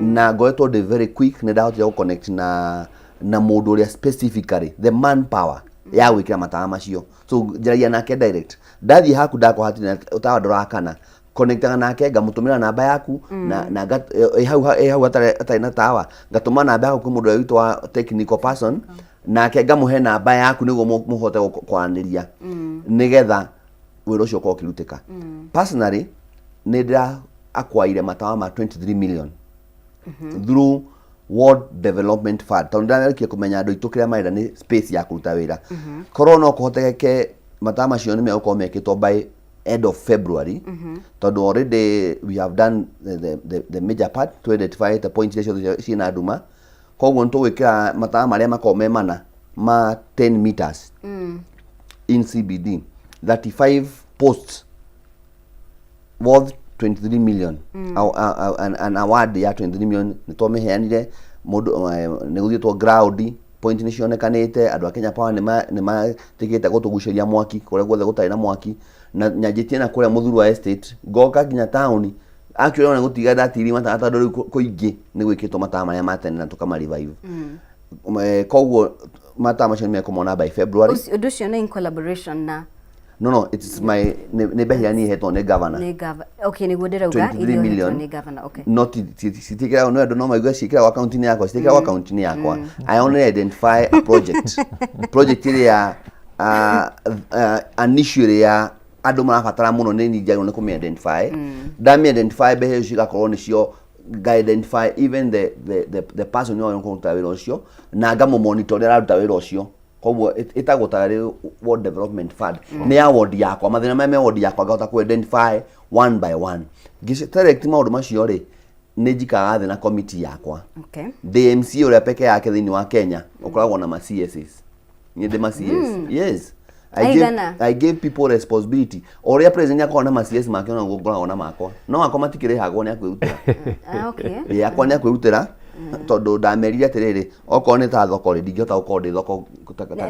na ngoretwo ndĩ very quick, nĩ ndahotire gũ connect na mũndũ ũrĩa specifically the manpower ya gwĩkĩra matawa macio, so njaragia nake direct. Ndathiĩ haku ndakora hatirĩ na tawa ndũrakana, connectaga nake, ngamũtũmĩra namba yaku na ĩ hau hatarĩ na tawa, ngatũma namba yaku kwĩ mũndũ ũrĩa witũ wa technical person, nake ngamũhe namba yaku nĩguo mũhote kwaranĩria, nĩgetha wĩra ũcio ũkorwo ũkĩrutĩka. Personally, nĩ ndĩra acquire matawa ma 23 million through Ward Development Fund, tondũ ndĩrarĩkia kũmenya andũ aitũ kĩrĩa marenda nĩ space ya kũruta wĩra. Korwo no kũhotekeke, matawa macio nĩ megũkorwo mekĩtwo by end of February, tondũ already we have done the major part to identify the points iria ciothe ciĩna nduma. Koguo nĩ tũgwĩkĩra matawa marĩa makoragwo me mana ma 10 meters in CBD, 35 posts worth 23 million. An award ya 23 million nĩ twamĩheanire mũndũ, nĩ gũthiĩtwo ground, point nĩ cionekanĩte, andũ a Kenya Power nĩ matigĩte gũtũgucĩria mwaki kũrĩa guothe gũtarĩ na mwaki, na nyanjĩtie na kũrĩa Mũthurwa Estate, ngoka nginya taũni. Actually ona gũtiga ndatiri matawa tondũ rĩu kũingĩ nĩ gwĩkĩtwo matawa marĩa ma tene na tũkama revive. Koguo matawa macio nĩ mekũmona by February. Ũndũ ũcio nĩ in collaboration na No, it's my nĩ mbeca iria niĩ hetwo nĩ governor. Nĩ gava okay, nĩguo ndĩrauga 23 iria ũhetwo million. nĩ governor, okay. No citiĩkĩragwo, no andũ no maigue ciĩkĩragwo akaunti-inĩ yakwa, citiĩkĩragwo akaunti-inĩ yakwa. I only identify a project project ĩrĩa an issue ĩrĩa andũ marabatara mũno nĩ niĩ njagĩrĩirwo nĩ kũmĩ identify. Ndamĩ identify, mbeca icio cigakorwo nĩcio nga identify even the person ũrĩa ũkũruta wĩra ũcio na ngamũ monitor ũrĩa araruta wĩra ũcio. Koguo ĩtagwo tarĩ ward development fund, nĩ ya ward yakwa, mathĩna marĩa me ward yakwa ngahota kũ identify one by one. Ngĩ select maũndũ macio rĩ, nĩ njikaraga thĩ na committee yakwa. Ndĩ MCA ũrĩa peke yake thĩinĩ wa Kenya ũkoragwo na ma CSs. Niĩ ndĩ ma CS. Yes. Aigana? I give people responsibility. O ũrĩa president akoragwo na ma CS make, ona ngoragwo na makwa. No makwa matikĩrĩhagwo, nĩ akwĩrutĩra. Ah, okay. Ĩ, yakwa nĩ akwĩrutĩra tondũ ndamerire atĩrĩrĩ, okorwo nĩ ta thoko rĩ, ndingĩhota gũkorwo ndĩ thoko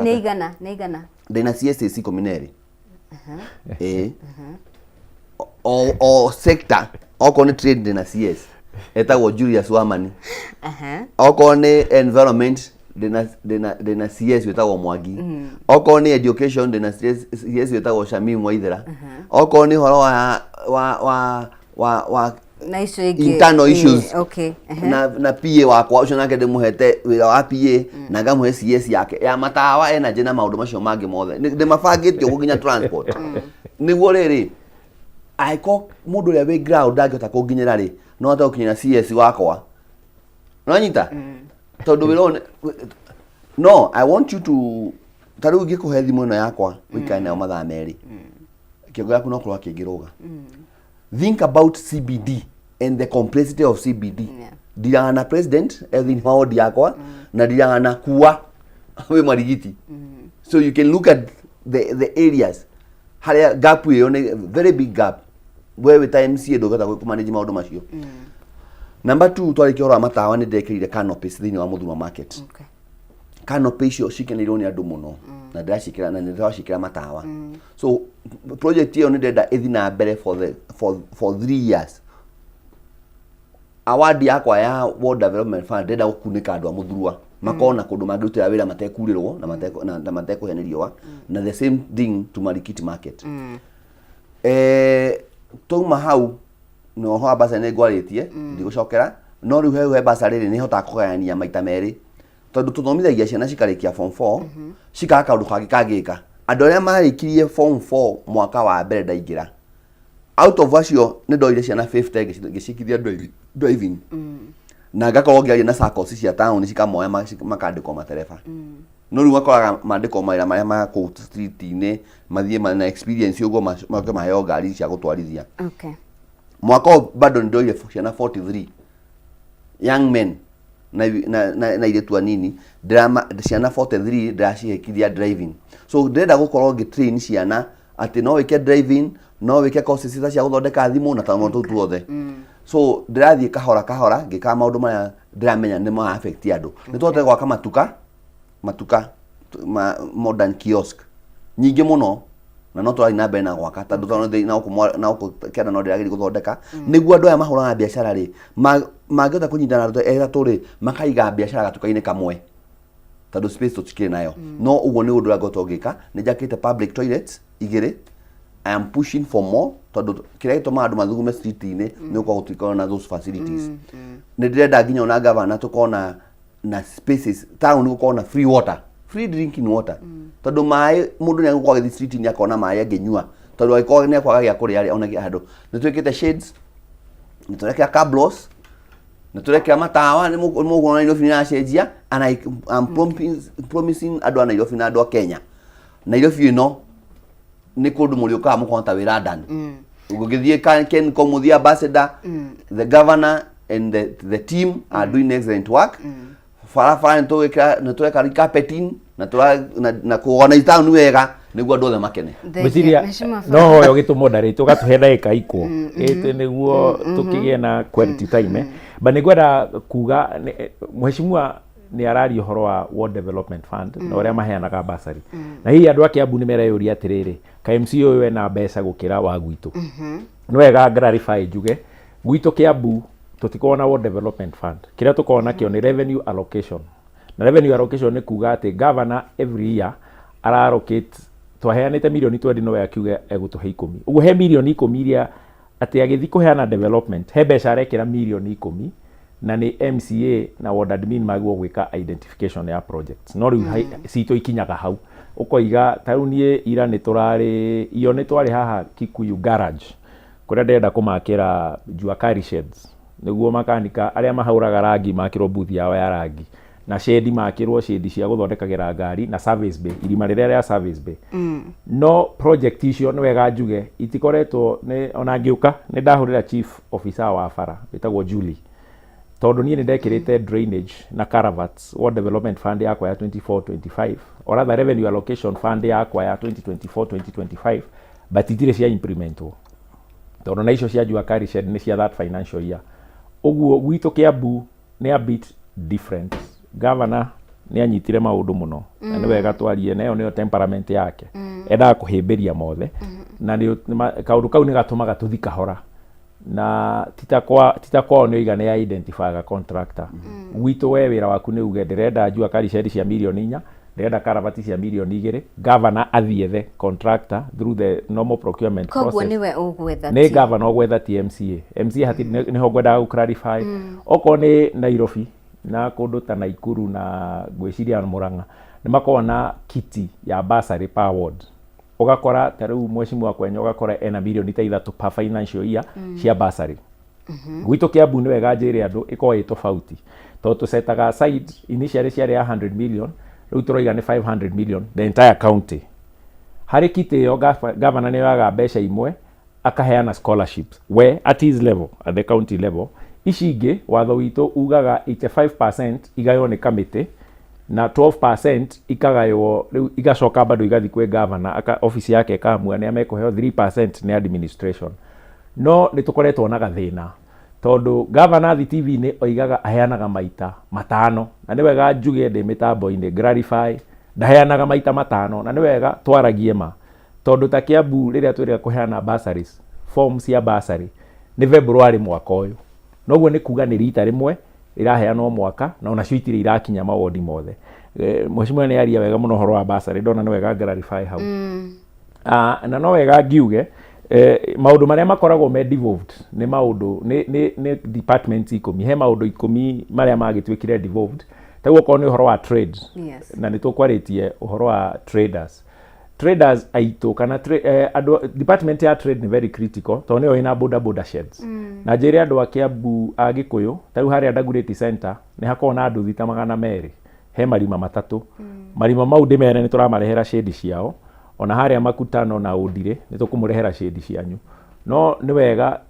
Nĩ igana? Nĩ igana? Ndĩna CSs 12. Ĩ, o sector, okorwo nĩ trade ndĩna CS etagwo Julius Wamani. Okorwo nĩ environment ndĩna CS wĩtagwo Mwangi. Okorwo nĩ education ndĩna CS wĩtagwo Shamim Waithera. Okorwo nĩ ũhoro wa na icio ingĩ internal issues, okay. Na PA wakwa ũcio nake ndĩmũhete wĩra wa PA na ngamũhe CS yake ya matawa, energy na maũndũ macio mangĩ mothe. Ndĩmabangĩte ũguo nginya transport, nĩguo rĩrĩ angĩkorwo mũndũ ũrĩa wĩ ground ndangĩhota kũnginyĩra rĩ, no ahote gũkinyĩra CS wakwa. Nonyita tondũ wĩra ũyũ no I want you to, ta rĩu ingĩkũhe thimũ ĩno yakwa ũikare nayo mathaa 2, kĩongo gĩaku no korwo kĩngĩrũga. Think about CBD and the complexity of CBD. Ndiraga na president e thĩinĩ wa ward yakwa na ndiraga na kuwa wĩ Marigiti, so you can look at the areas harĩa gap ĩyo nĩ very big gap. We wĩ ta MCA ndũngĩhota kũmanage maũndũ macio. Number two, twarĩkia ũhoro wa matawa, nĩ ndekĩrire canopies thĩinĩ wa Mũthurwa market. Canopy icio cikeneirwo nĩ andũ mũno na ndĩraciĩkĩra na nĩ ndĩraciĩkĩra matawa. So project ĩyo nĩ ndĩrenda ĩthiĩ na mbere for 3 years. Award yakwa ya World Development Fund, ndĩrenda gũkunĩka andũ a Mũthurwa makorwo na kũndũ mangĩrutĩra wĩra matekurĩrwo na matekũhĩa nĩ riũa, na the same thing to Marikiti market. Twauma hau na ũhoro wa bursary nĩ ngwarĩtie, ndigũcokera. No rĩu he bursary rĩ, nĩ hotaga kũgayania maita merĩ tondũ tũthomithagia ciana cikarĩkia form 4, cikaga kaũndũ kangĩ kangĩka. Andũ arĩa marĩkirie form 4 mwaka wa mbere ndaingĩra, out of acio nĩ ndoire ciana 50 ngĩcikithia driving na ngakorwo ngĩaria na SACCOs cia town cikamoya makandĩkwo matereba. No rĩu makoraga mandĩkwo mawĩra marĩa ma kũu street-inĩ, mathiĩ na experience ũguo macoke maheo ngari cia gũtwarithia. Mwaka ũyũ bado nĩ ndoire ciana 43 young men na airĩtu anini. Ciana 43 ndĩracihĩkithia driving. So ndĩrenda gũkorwo ngĩ train ciana atĩ no wĩke driving, no wĩke courses ta cia gũthondeka thimũ na tũmaũndũ tũu tuothe. So ndĩrathiĩ kahora kahora ngĩkaga maũndũ marĩa ndĩramenya nĩ ma affect andũ. Nĩ tũhote gwaka matuka ma modern kiosk nyingĩ mũno na no tũrathiĩ na mbere na gwaka tondũ na gũkũ na gũkũ kĩanda no ndĩrageria gũthondeka nĩguo andũ aya mahũraga biacara rĩ, mangĩhota kũnyitana andũ 3 rĩ, makaiga biacara gatuka-inĩ kamwe tondũ space tũtikĩrĩ nayo. No ũguo nĩ ũndũ ũrĩa ngoretwo ngĩka. Nĩ njakĩte public toilets igĩrĩ. I am pushing for more tondũ kĩrĩa gĩtũmaga andũ mathugume street-inĩ nĩ gũkorwo gũtikoragwo na those facilities. Nĩ ndĩrenda nginya ona gavana tũkorwo na spaces town, gũkorwo na free water, free drinking water, tondũ maĩ mũndũ nĩ agũkorwo agĩthiĩ street-inĩ akona maĩ angĩnyua, tondũ angĩkorwo nĩ akwaga gĩa kũrĩa rĩ, ona handũ nĩ twĩkĩte shades, nĩ tũrekĩra cabros, nĩ tũrekĩra matawa. Nĩ mũkuona Nairobi nĩ ĩracenjia and I am promising andũ a Nairobi na andũ a Kenya, Nairobi ĩno nĩ kũndũ mũrĩũkaga mũkona ta wĩ London. Ũngĩthiĩ Kencom, ũthiĩ Ambassador, the governor and the team are doing excellent work. Barabara nĩ tũgwĩkĩra, nĩ tũreka recarpeting na kũ-organize town wega nĩguo andũ othe makene. Ngwĩciria no hoyo gĩtũ moderate ũgatũhe ndagĩka ikwo ĩtĩ nĩguo tũkĩgĩe na quality time. But nĩ ngwenda kuga mheshimiwa nĩ araria ũhoro wa World Development Fund na ũrĩa maheanaga bursary, na hihi andũ a Kiambu nĩ mereyũria atĩrĩrĩ, ka MC ũyũ ena mbeca gũkĩra wa gwitũ? Nĩ wega clarify njuge Gwitũ Kiambu tũtikoragwo na Ward Development Fund. Kĩrĩa tũkoragwo nakĩo nĩ revenue allocation. Na revenue allocation nĩ kuga atĩ governor every year ara allocate, twaheanĩte mirioni 20 nowe akiuga egũtũhe ikũmi. Ũguo he mirioni ikũmi iria atĩ agĩthiĩ kũheana development he mbeca arekĩra mirioni ikũmi na nĩ MCA na ward admin magĩrĩirwo gwĩka identification ya projects. No rĩu citũ ikinyaga hau ũkoiga ta rĩu niĩ ira nĩ tũrarĩ iyo nĩ twarĩ haha Kikuyu garage kũrĩa ndĩrenda kũmakĩra jua kali sheds nĩguo makanika arĩa mahũraga rangi makĩrwo booth yao ya rangi na shedi makĩrwo shedi cia gũthondekagĩra ngari na service bay, irima rĩrĩa rĩa service bay. No project icio nĩ wega njuge itikoretwo nĩ ona ngĩũka nĩ ndahũrĩra chief officer wa bara wĩtagwo Julie tondũ niĩ nĩ ndekĩrĩte drainage na culverts Ward Development Fund yakwa ya 24-25 or rather revenue allocation fund yakwa ya 2024-2025, but itirĩ cia implementwo tondũ na icio cia jua kali shed nĩ cia that financial year. Ũguo gwitũ Kiambu nĩ a bit different. Governor nĩ anyitire maũndũ mũno na nĩ wega twarie na ĩyo nĩyo temperament yake, endaga kũhĩmbĩria mothe na kaũndũ kau nĩ gatũmaga tũthi kahora na tita kwao nĩ oiga nĩ identifyaga contractor. Gwitũ we wĩra waku nĩ uge ndĩrenda jua kali shed cia mirioni 4, ndĩrenda karabati cia mirioni 2, governor athiĩ ethe contractor through the normal procurement Koguo process. Nĩwe ũgwetha? Nĩ governor ũgwetha, ti MCA. MCA hatirĩ nĩho ngwendaga gũ clarify. Okorwo nĩ Nairobi na kũndũ ta Naikuru na ngwĩciria Murang'a nĩ makoragwo na kitty ya bursary per ward, ũgakora ta rĩu mheshimiwa Kwenya ũgakora ena mirioni ta 3 per financial year cia bursary. Gwitũ Kiambu nĩ wega njĩre andũ ĩkoragwo ĩ tofauti tondũ tũsetaga aside initially ciarĩ ya 100 million, rĩu tũroiga nĩ 500 million the entire county. Harĩ kitty ĩyo governor nĩ oyaga mbeca imwe akaheana scholarships we at his level, at the county level. Ici ingĩ watho witũ ugaga 85% igaywo nĩ kamĩtĩ na 12% ikagaywo rĩu igacoka bado igathiĩ kwĩ governor aka office yake ĩkamua nĩa mekũheo, 3% nĩ administration. No nĩ tũkoretwo na gathĩna tondũ governor athi TV-inĩ oigaga aheanaga maita matano, na nĩ wega njuge ndĩ mĩtambo-inĩ clarify ndaheanaga maita matano, na nĩ wega twaragie ma tondũ ta Kiambu rĩrĩa twĩrĩga kũheana bursaries, form cia bursary nĩ February mwaka ũyũ, noguo nĩ kuga nĩ rita rĩmwe rĩraheanwo mwaka na onacio itirĩ irakinya mawodi mothe. Mheshimiwa nĩ aria wega mũno ũhoro wa bursary, ndona nĩ wega clarify hau. Na no wega ngiuge maũndũ marĩa makoragwo me devolved nĩ maũndũ nĩ departments 10, he maũndũ 10 marĩa magĩtuĩkire devolved. Taguo okorwo nĩ ũhoro wa trade na nĩ tũkwarĩtie ũhoro wa traders aitũ kana andũ department ya trade nĩ very critical tondũ nĩyo ĩna boda boda sheds. Na njĩre andũ a Kiambu a Gĩkũyũ ta rĩu harĩa Dagoretti Center nĩ hakoragwo na nduthi ta 200, he marima matatũ. Marima mau ndĩmere nĩ tũramarehera shade ciao, ona harĩa Makutano na Ũndirĩ nĩ tũkũmũrehera shade cianyu. No nĩ wega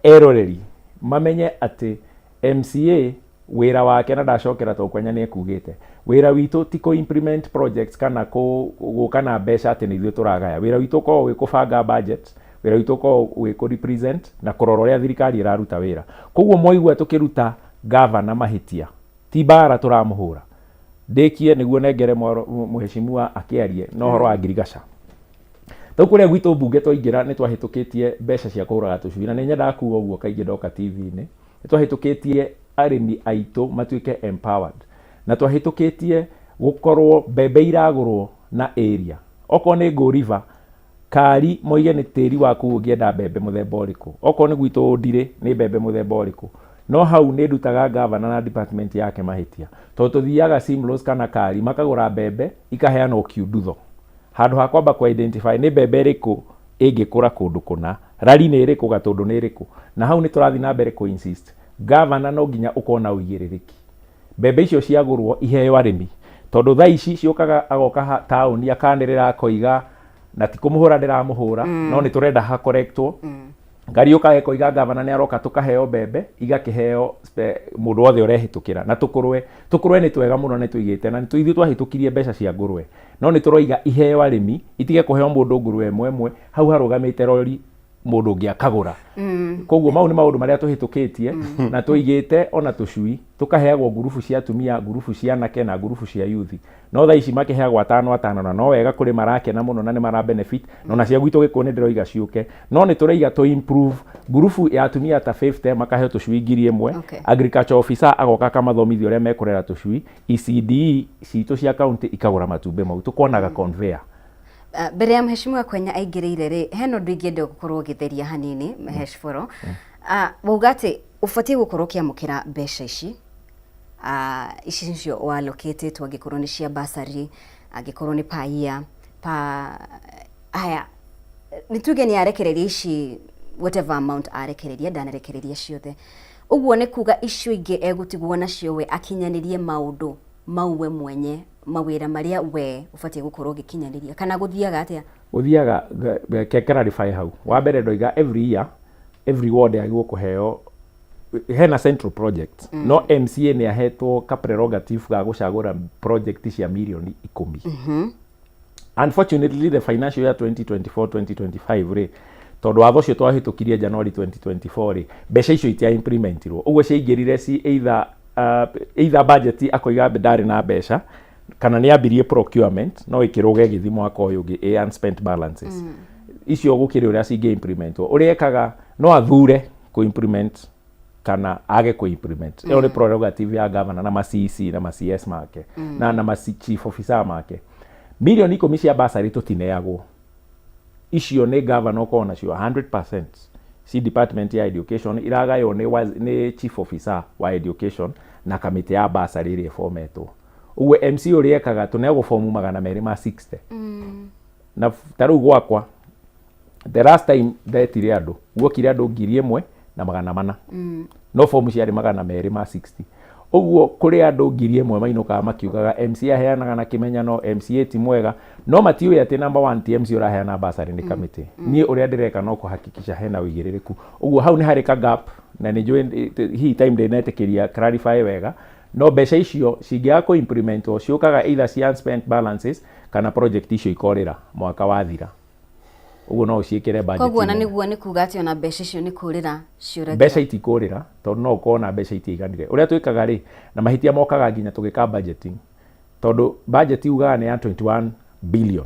eroreri mamenye atĩ MCA wĩra wake, na ndacokera tondũ Kwenya nĩ ekugĩte, wĩra witũ ti kũ implement projects kana gũka na mbeca atĩ nĩ ithuĩ tũragaya. Wĩra witũ ũkoragwo wĩ kũbanga budget, wĩra witũ ũkoragwo wĩ kũ represent na kũrora ũrĩa thirikari ĩraruta wĩra. Koguo mwaigua tũkĩruta gavana mahĩtia, ti mbara tũramũhũra. Ndĩkie nĩguo nengere mheshimiwa akĩarie na ũhoro wa ngirigaca. Rĩu kũrĩa gwitũ mbunge twaingĩra nĩ twahĩtũkĩtie mbeca cia kũgũraga tũcui, na nĩ nyendaga kuga ũguo kaingĩ ndoka TV-inĩ, nĩ twahĩtũkĩtie arĩmi aitũ matuĩke empowered, na twahĩtũkĩtie gũkorwo mbembe iragũrwo na area. Okorwo nĩ Ngũ River kari moige nĩ tĩri waku ũngĩenda mbembe mũthemba ũrĩkũ, okorwo nĩ gwitũ Ũndirĩ nĩ mbembe mũthemba ũrĩkũ. No hau nĩ ndutaga gavana na department yake mahĩtia tondũ tũthiaga Simlos kana kari makagũra mbembe ikaheanwo kiundutho handũ ha kwamba ku identify nĩ mbembe ĩrĩkũ ĩngĩkũra kũndũ kũna, rari nĩ ĩrĩkũ, gatũndũ nĩ ĩrĩkũ. Na hau nĩ tũrathiĩ na mbere kũ insist gavana no nginya ũkorwo na ũigĩrĩrĩki mbembe icio ciagũrwo iheo arĩmi, tondũ thaa ici ciũkaga agoka taũni akanĩrĩra akoiga, na ti kũmũhũra ndĩramũhũra, no nĩ tũrenda hakorektwo. Ngari yũkaga ĩkoiga gavana nĩ aroka, tũkaheo mbembe igakĩheo mũndũ wothe ũrehĩtũkĩra. Na tũkũrwe, tũkũrwe nĩ twega mũno, nĩ tũigĩte na ithuĩ twahĩtũkirie mbeca cia ngũrwe, no nĩ tũroiga iheo arĩmi itige kũheo mũndũ ngũrwe ĩmwe ĩmwe hau harũgamĩte rori. Mũndũ ũngĩ akagũra. Koguo mau nĩ maũndũ marĩa tũhĩtũkĩtie na tũigĩte ona tũcui tũkaheagwo ngurubu cia atumia, ngurubu cia anake na ngurubu cia yuthi. No thaa ici makĩheagwo atano atano na no wega kũrĩ marakena mũno na nĩ mara benefit na ona cia gwitũ Gĩkũyũ nĩ ndĩroiga ciũke. No nĩ tũraiga tũ improve ngurubu ya atumia ta 50 makaheo tũcui 1000. Agriculture officer agoka akamathomithia ũrĩa mekũrera tũcui, ECDE citũ cia county ikagũra matumbĩ mau tũkonaga conveyor. Mbere ya Mheshimiwa Kwenya aingĩrĩire rĩ, hena ũndũ ingĩenda gũkorwo ũgĩtheria hanini Mheshforo. Wauga atĩ ũbatiĩ gũkorwo ũkĩamũkĩra mbeca ici, ici nĩcio walokĩtĩtwo angĩkorwo nĩ cia bursary, angĩkorwo nĩ per year, per haya, nĩ tuge nĩ arekereria ici whatever amount arekereria, ndanarekereria ciothe. Ũguo nĩ kuga icio ingĩ egũtigwo nacio we akinyanĩrie maũndũ mau we mwenye, mawĩra marĩa we ũbatiĩ gũkorwo ũgĩkinyanĩria, kana gũthiaga atĩa? Gũthiaga, reke clarify hau. Wa mbere ndoiga every year, every ward yagĩrĩirwo kũheo hena central project, no MCA nĩ ahetwo ka prerogative ga gũcagũra project cia mirioni 10. Unfortunately, the financial year 2024-2025 rĩ, tondũ watho ũcio twahĩtũkirie January 2024 rĩ, mbeca icio itia implementirwo. Ũguo ciaingĩrire ci either budget akoiga ndarĩ na mbeca kana nĩ ambirie procurement no ĩkĩrũga ĩgĩthiĩ mwaka ũyũ ũngĩ ĩ unspent balances. Icio gũkĩrĩ ũrĩa cingĩ implementwo. Ũrĩa ekaga no athure kũ implement kana age kũ implement. Ĩyo nĩ prerogative ya governor na ma CEC na ma CS make na ma chief officer make. Mirioni 10 cia bursary tũtineagwo. Icio nĩ governor ũkoragwo nacio 100%. Ci department ya education iragaywo nĩ chief officer wa education na kamĩtĩ ya bursary ĩrĩa ĩbometwo. Ũguo MC ũrĩa ekaga tũneagwo fomu 260. Na ta rĩu gwakwa the last time ndetire andũ guokire andũ 1400. No fomu ciarĩ 260. Ũguo kũrĩ andũ 1000 mainũkaga makiugaga MC aheanaga na kĩmenyano, MCA ti mwega, no matiũĩ atĩ number one ti MC ũraheana bursary nĩ kamĩtĩ. Niĩ ũrĩa ndĩreka no kũhakikisha hena ũigĩrĩrĩku. Ũguo hau nĩ harĩ ka gap na nĩ njũĩ hihi time ndĩnetĩkĩria clarify wega, no mbeca icio cingĩaga kũ implementwo ciũkaga either cia unspent balances kana project icio ikorĩra mwaka wathira. Ũguo no ũciĩkĩre budget. Koguo ona nĩguo nĩ kuga atĩ ona mbeca icio nĩ kũrĩra ciũragĩra. Mbeca itikũrĩra tondũ no ũkorwo na mbeca itiaiganire. Ũrĩa twĩkaga rĩ, na mahĩtia mokaga nginya tũgĩka budgeting, tondũ budget ugaga nĩ ya 21 billion.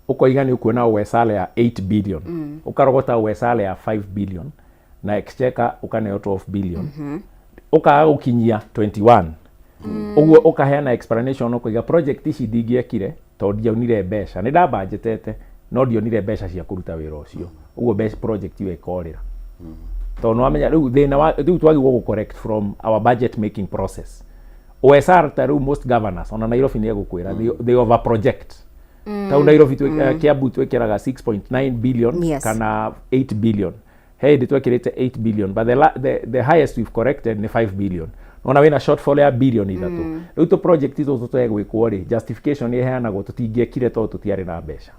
Ũkoiga nĩ ũkuona OSR ya 8 billion. Ũkarogota OSR ya 5 billion na exchequer ũkaneo 12 billion. Ũkaga gũkinyia 21. Ũguo ũkaheana explanation ũkoiga project ici ndingĩekire tondũ ndionire mbeca. Nĩ ndabanjetete no ndionire mbeca cia kũruta wĩra ũcio. Ũguo mbeca project ĩyo ĩkorĩra. Tondũ nĩwamenya rĩu thĩna wa rĩu twagĩrĩirwo gũ correct from our budget making process. OSR ta rĩu most governors ona Nairobi nĩ egũkwĩra they over project. Ta Nairobi Kiambu twĩkĩraga 6.9 billion kana 8 billion. He hĩndĩ twekĩrĩte 8 billion but the highest we've corrected nĩ 5 billion. Nona wĩna shortfall ya billion 3. Rĩu tũ project tũtũ twegwĩkwo rĩ, justification nĩ ĩheanagwo tũtingĩekire tondũ tũtiarĩ na mbeca.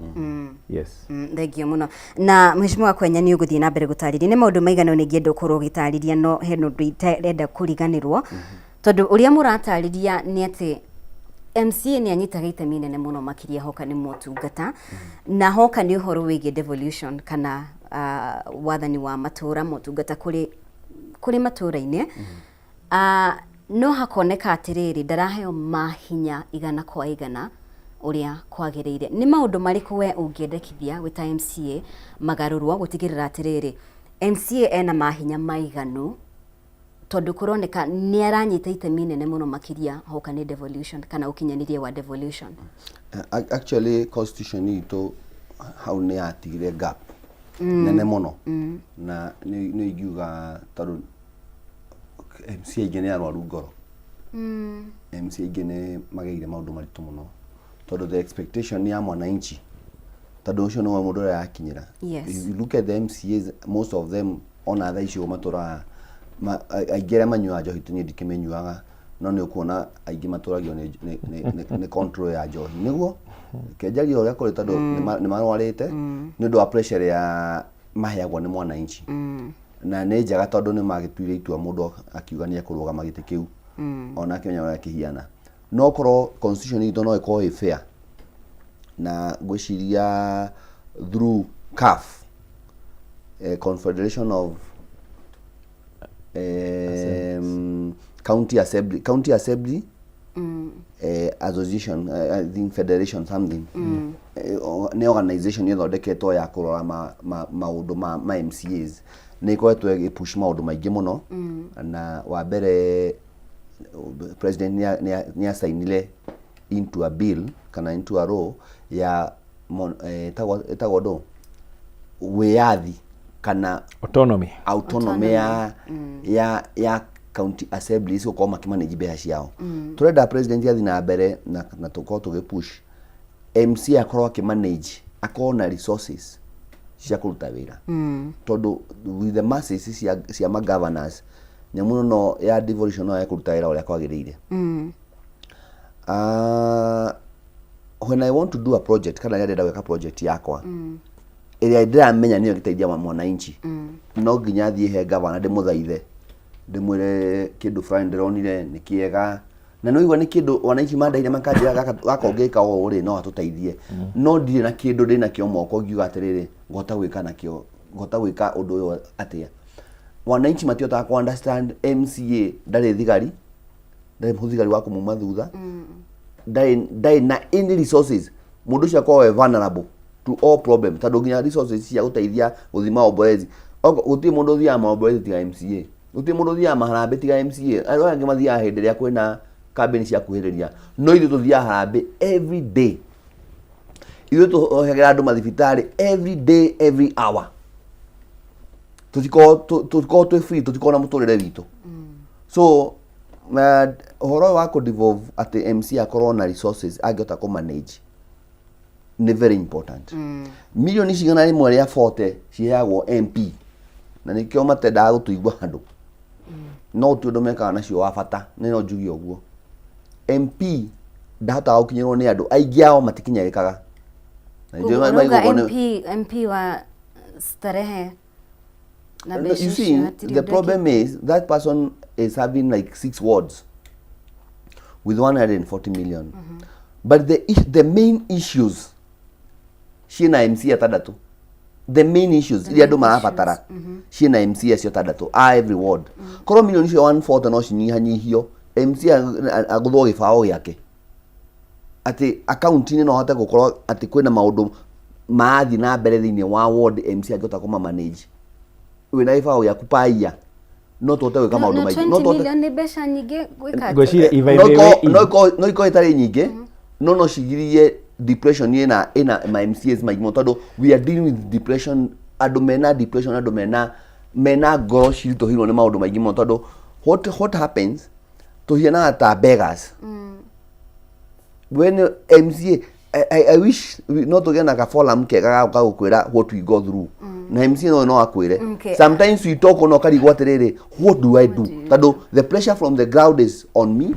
Yes. Thengio mũno. Na Mheshimiwa Kwenya nĩ ũgũthiĩ na mbere gũtarĩria nĩ maũndũ maigana ũna ingĩenda ũkorwo ũgĩtarĩria, no hena ũndũ itarenda kũriganĩrwo, tondũ ũrĩa mũratarĩria nĩ atĩ MCA nĩ anyitaga itemi inene mũno makĩria hoka nĩ motungata na hoka nĩ ũhoro wĩgiĩ devolution kana wathani wa matũra, motungata kũrĩ matũra-inĩ. No hakoneka atĩrĩrĩ ndaraheo mahinya 100% ũrĩa kwagĩrĩire. Nĩ maũndũ marĩkũ we ũngĩendekithia wĩ ta MCA magarũrwo gũtigĩrĩra atĩrĩrĩ MCA ena mahinya maiganu, tondũ kũroneka nĩ aranyita itemi inene mũno makĩria hoka nĩ devolution kana ũkinyanĩria wa devolution? Actually constitution itũ hau nĩ yatigire gap nene mũno na nĩ ingiuga tondũ MC aingĩ nĩ arwaru ngoro, MC aingĩ nĩ mageire maũndũ maritũ mũno tondũ the expectation ya mwananchi, tondũ ũcio nĩwe mũndũ ũrĩa arakinyĩra. If you look at the MCAs, most of them ona thaa icio matũraga aingĩ arĩa manyuaga njohi, niĩ ndikĩmĩnyuaga, no nĩ ũkuona aingĩ matũragio nĩ control ya njohi, nĩguo kenjaria ũrĩa kũrĩ, tondũ nĩ marwarĩte nĩ ũndũ wa pressure ya maheagwo nĩ mwananchi. Na nĩ njega tondũ nĩ magĩtuire itua mũndũ akiuga nĩ ekũrũgama gĩtĩ kĩu ona akĩmenya ũrĩa kĩhiana, no korwo constitution itũ no ĩkorwo ĩ fair na ngwĩciria through CAF. Confederation of County Assembly, County Assembly Association, I think Federation something. Nĩ organization ĩthondeketwo ya kũrora maũndũ ma MCAs. Nĩ ĩkoretwo ĩgĩ push maũndũ maingĩ mũno. Na wa mbere, president nĩ asainire into a bill kana into a law ya ĩtagwo ndũ, wĩyathi kana autonomy. Autonomy ya county assemblies gũkorwo makĩmanage mbeca ciao. Tũrenda president athiĩ na mbere na tũkorwo tũgĩpush MCA akorwo akĩmanage, akorwo na resources cia kũruta wĩra, tondũ with the masses cia ma governors, nyamũ ĩno no ya devolution no ya kũruta wĩra ũrĩa kwagĩrĩire. When I want to do a project, kana rĩrĩa ndĩrenda gwĩka project yakwa ĩrĩa ndĩramenya nĩyo ĩngĩteithia mwananchi, no nginya thiĩ he gavana, ndĩmũthaithe, ndĩmwĩre kĩndũ fulani ndĩronire nĩ kĩega, na nĩ ũigua nĩ kĩndũ wananchi mandaire, makanjĩra gaka ũngĩka ũũ rĩ, no atũteithie, no ndirĩ na kĩndũ ndĩ nakĩo moko ngiuga atĩrĩrĩ, ngũhota gwĩka nakĩo, ngũhota gwĩka ũndũ ũyũ atĩa. Wananchi matihotaga ku understand MCA ndarĩ thigari, ndarĩ mũthigari wa kũmuma thutha, ndarĩ na any resources. Mũndũ ũcio akoragwo e vulnerable to all problem, tondũ nginya resources cia gũteithia gũthiĩ maombolezi, gũtirĩ mũndũ ũthiaga maombolezi tiga MCA, gũtirĩ mũndũ ũthiaga maharambĩ tiga MCA. Andũ aya angĩ mathiaga hĩndĩ ĩrĩa kwĩna kambĩni cia kuhĩrĩria, no ithuĩ tũthiaga harambĩ every day. Ithuĩ tũhegera andũ mathibitarĩ every day, every hour. Tũtikoragwo twĩ free, tũtikoragwo na mũtũrĩre witũ. So ũhoro ũyũ wa kũ devolve atĩ MC akorwo na resources angĩhota kũ manage nĩ very important. Milioni 140 ciheagwo MP, na nĩkĩo matendaga gũtũigua andũ, no gũtirĩ ũndũ mekaga nacio wa bata. Nĩ no njuge ũguo, MP ndahotaga gũkinyĩrwo nĩ andũ aingĩ, ao matikinyĩrĩkaga. Na nĩnjũĩ Ũrauga maiguagwo MP, MP wa Starehe na No, mbeca you icio see, hatirĩ the ũndũ problem is that person is having like six wards with 140 million. But the main issues ciĩna MC atandatũ. The main issues iria andũ marabatara ciĩna MC acio atandatũ a every ward. Korwo milioni icio 140 no cinyihanyihio, MC agũthwo gĩbaũ gĩake atĩ akaunti-inĩ no ahote gũkorwo atĩ kwĩna maũndũ marathiĩ na mbere thĩinĩ wa ward, MC angĩhota kũma manage wĩna gĩbaũ gĩaku paia, no tũhote gwĩka maũndũ No maingĩ, no 20 tũhote million nĩ mbeca nyingĩ gwĩka atĩa? Ngwĩciria if I no may weigh in. No ikorwo itarĩ nyingĩ, no cigirie depression ĩna ma MCAs maingĩ mũno, tondũ we are dealing with depression, andũ mena depression, andũ mena ngoro ciritũhĩirwo nĩ maũndũ maingĩ mũno, tondũ what happens, tũhianaga ta beggars when MCA, I wish no tũgĩe na ka forum kega ga gũka gũkwĩra what we go through, na MCA no akwĩre. Sometimes we talk, no karigwo atĩrĩrĩ, what do I do? Tondũ the pressure from the ground is on me,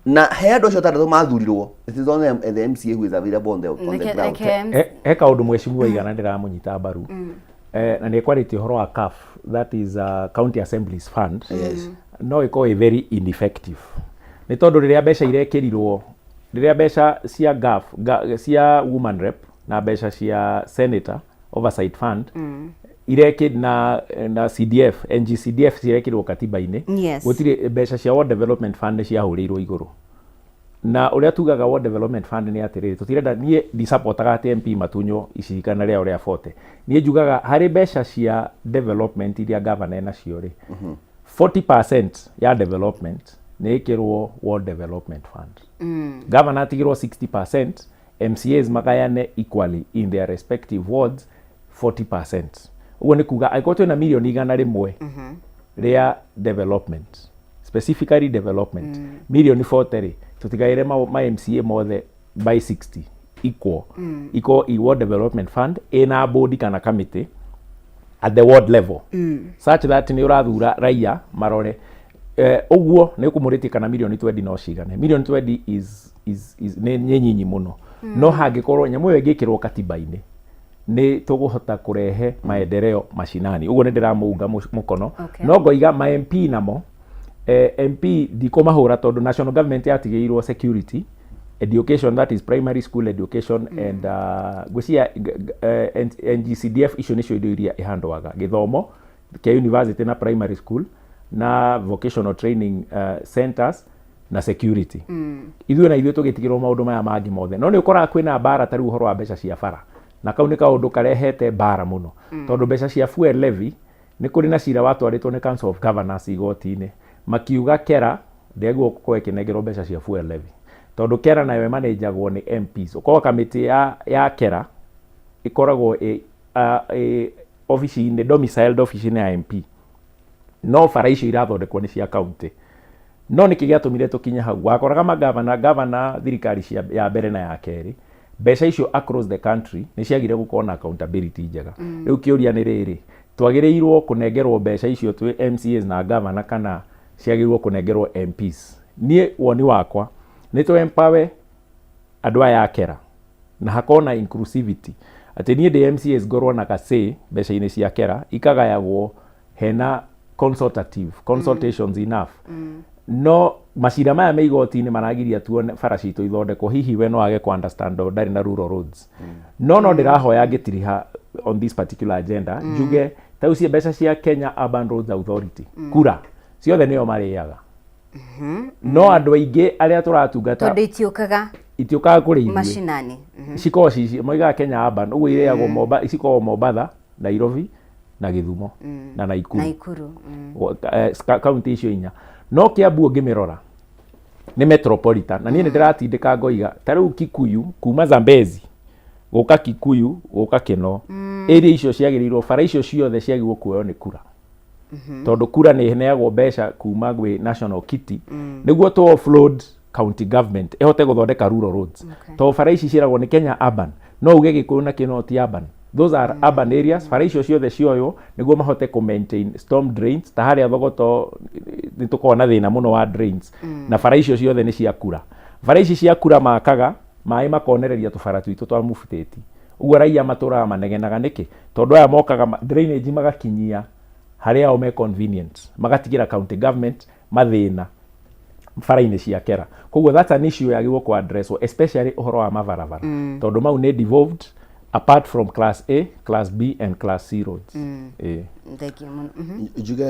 na he andũ acio atandatũ mathurirwo, it is only the MCA who is available on the ground. He kaũndũ mheshimiwa Igana ndĩramũnyita mbaru, na nĩ ekwarĩtie ũhoro wa CAF, that is County Assemblies Fund. No ĩkorwo ĩ very ineffective, nĩ tondũ rĩrĩa mbeca irekĩrirwo, rĩrĩa mbeca cia GAF, cia woman rep na mbeca cia senator oversight fund irekĩ na CDF, NGCDF cirekĩrwo katiba-inĩ, gũtirĩ mbeca cia Ward Development Fund nĩ ciahũrĩirwo igũrũ. Na ũrĩa tugaga Ward Development Fund nĩ atĩrĩrĩ, tũtirenda, niĩ ndisapotaga atĩ MP matunywo icirikana rĩao rĩa 40. Niĩ njugaga harĩ mbeca cia development iria gavana enacio rĩ, 40% ya development nĩ ĩkĩrwo Ward Development Fund, gavana atigĩrwo 60%, MCAs magayane equally in their respective wards 40%. Ũguo nĩ kuga angĩkorwo twĩna milioni 100 rĩa development, specifically development, milioni 40 rĩ, tũtigaĩre ma MCA mothe by 60 equal, equal i Ward Development Fund ĩna board kana committee at the ward level, such that nĩ ũrathura raia marore. Ũguo nĩ ũkũmũrĩtie kana milioni 20 no cigane. Milioni 20 is nĩ nyinyi mũno, no hangĩkorwo nyamũ ĩyo ĩngĩkĩrwo katiba-inĩ, nĩ tũgũhota kũrehe maendeleo mashinani. Ũguo nĩ ndĩramũunga mũkono. No ngoiga ma MP namo, MP ndikũmahũra, tondũ national government yatigĩirwo security. Education, that is primary school education and ngwĩciria NGCDF, icio nĩcio indo iria ihandwaga, gĩthomo kĩa university na primary school na vocational training centers na security. Ithuĩ na ithuĩ tũgĩtigĩrwo maũndũ maya mangĩ mothe. No nĩ ũkoraga kwĩna mbara ta rĩu ũhoro wa mbeca cia bara, na kau nĩ kaũndũ karehete mbara mũno, tondũ mbeca cia fuel levy, nĩ kũrĩ na cira watwarĩtwo nĩ Council of Governors igoti-inĩ, makiuga KERA ndĩagĩrĩirwo gũkorwo ĩkĩnengerwo mbeca cia fuel levy, tondũ KERA nayo ĩmanĩnjagwo nĩ MPs. Ũkorwo kamĩtĩ ya KERA ĩkoragwo ĩ obici-inĩ, domiciled obici-inĩ ya MP, no bara icio irathondekwo nĩ cia county. No nĩkĩ gĩatũmire tũkinye hau? Wakoraga magavana, gavana, thirikari cia ya mbere na ya kerĩ, mbeca icio across the country nĩ ciagire gũkorwo na accountability njega. Rĩu kĩũria nĩ rĩrĩ, twagĩrĩirwo kũnengerwo mbeca icio twĩ MCAs na gavana, kana ciagĩrĩirwo kũnengerwo MPs? Niĩ woni wakwa nĩ tũ empower andũ aya a KERA na hakorwo na inclusivity, atĩ niĩ ndĩ MCAs ngorwo na gacĩ mbeca-inĩ cia KERA, ikagayagwo hena consultative consultations enough. No macira maya me igoti-inĩ maragiria tuone bara citũ ithondekwo. Hihi we no age ku understand tondũ ndarĩ na rural roads, no ndĩrahoya ngĩtiriha on this particular agenda, njuge ta rĩu mbeca cia Kenya Urban Roads Authority, kura ciothe nĩo marĩaga, no andũ aingĩ arĩa tũratungata Tondũ itiũkaga itiũkaga kũrĩ ithuĩ. Macinani. Cikoragwo cici moigaga Kenya Urban ũguo, irĩagwo cikoragwo Mombatha, Nairobi na Gĩthumo na Naikuru. Naikuru. Kaunti icio inya. No Kiambu ũngĩmĩrora nĩ metropolitan, na niĩ nĩ ndĩratindĩka ngoiga ta rĩu Kikuyu kuma Zambezi gũka Kikuyu gũka Kĩno, area icio ciagĩrĩirwo, bara icio ciothe ciagĩrĩirwo kuoywo nĩ kura, tondũ kura nĩ ĩheagwo mbeca kuma gwĩ national kitty nĩguo to offload county government ĩhote gũthondeka rural roads, tondũ bara ici ciĩragwo nĩ Kenya Urban, no uge Gĩkũyũ na Kĩno ti urban. Those are urban areas. Bara icio ciothe cioywo nĩguo mahote kũ maintain storm drains. Ta harĩa Thogoto nĩ tũkoragwo na thĩna mũno wa drains, na bara icio ciothe nĩ cia kura. Bara ici cia kura makaga maĩ makonereria tũbara twitũ twa mũbutĩti ũguo, raia matũraga manegenaga. Nĩkĩ? Tondũ aya mokaga drainage magakinyia harĩa o me convenient, magatigĩra county government mathĩna bara-inĩ cia KERA. Koguo that's an issue yagĩrĩirwo kũ address, especially ũhoro wa mabarabara, tondũ mau nĩ devolved apart from class A, class B and class C roads. Ĩĩ. Thank you mũno. Njuge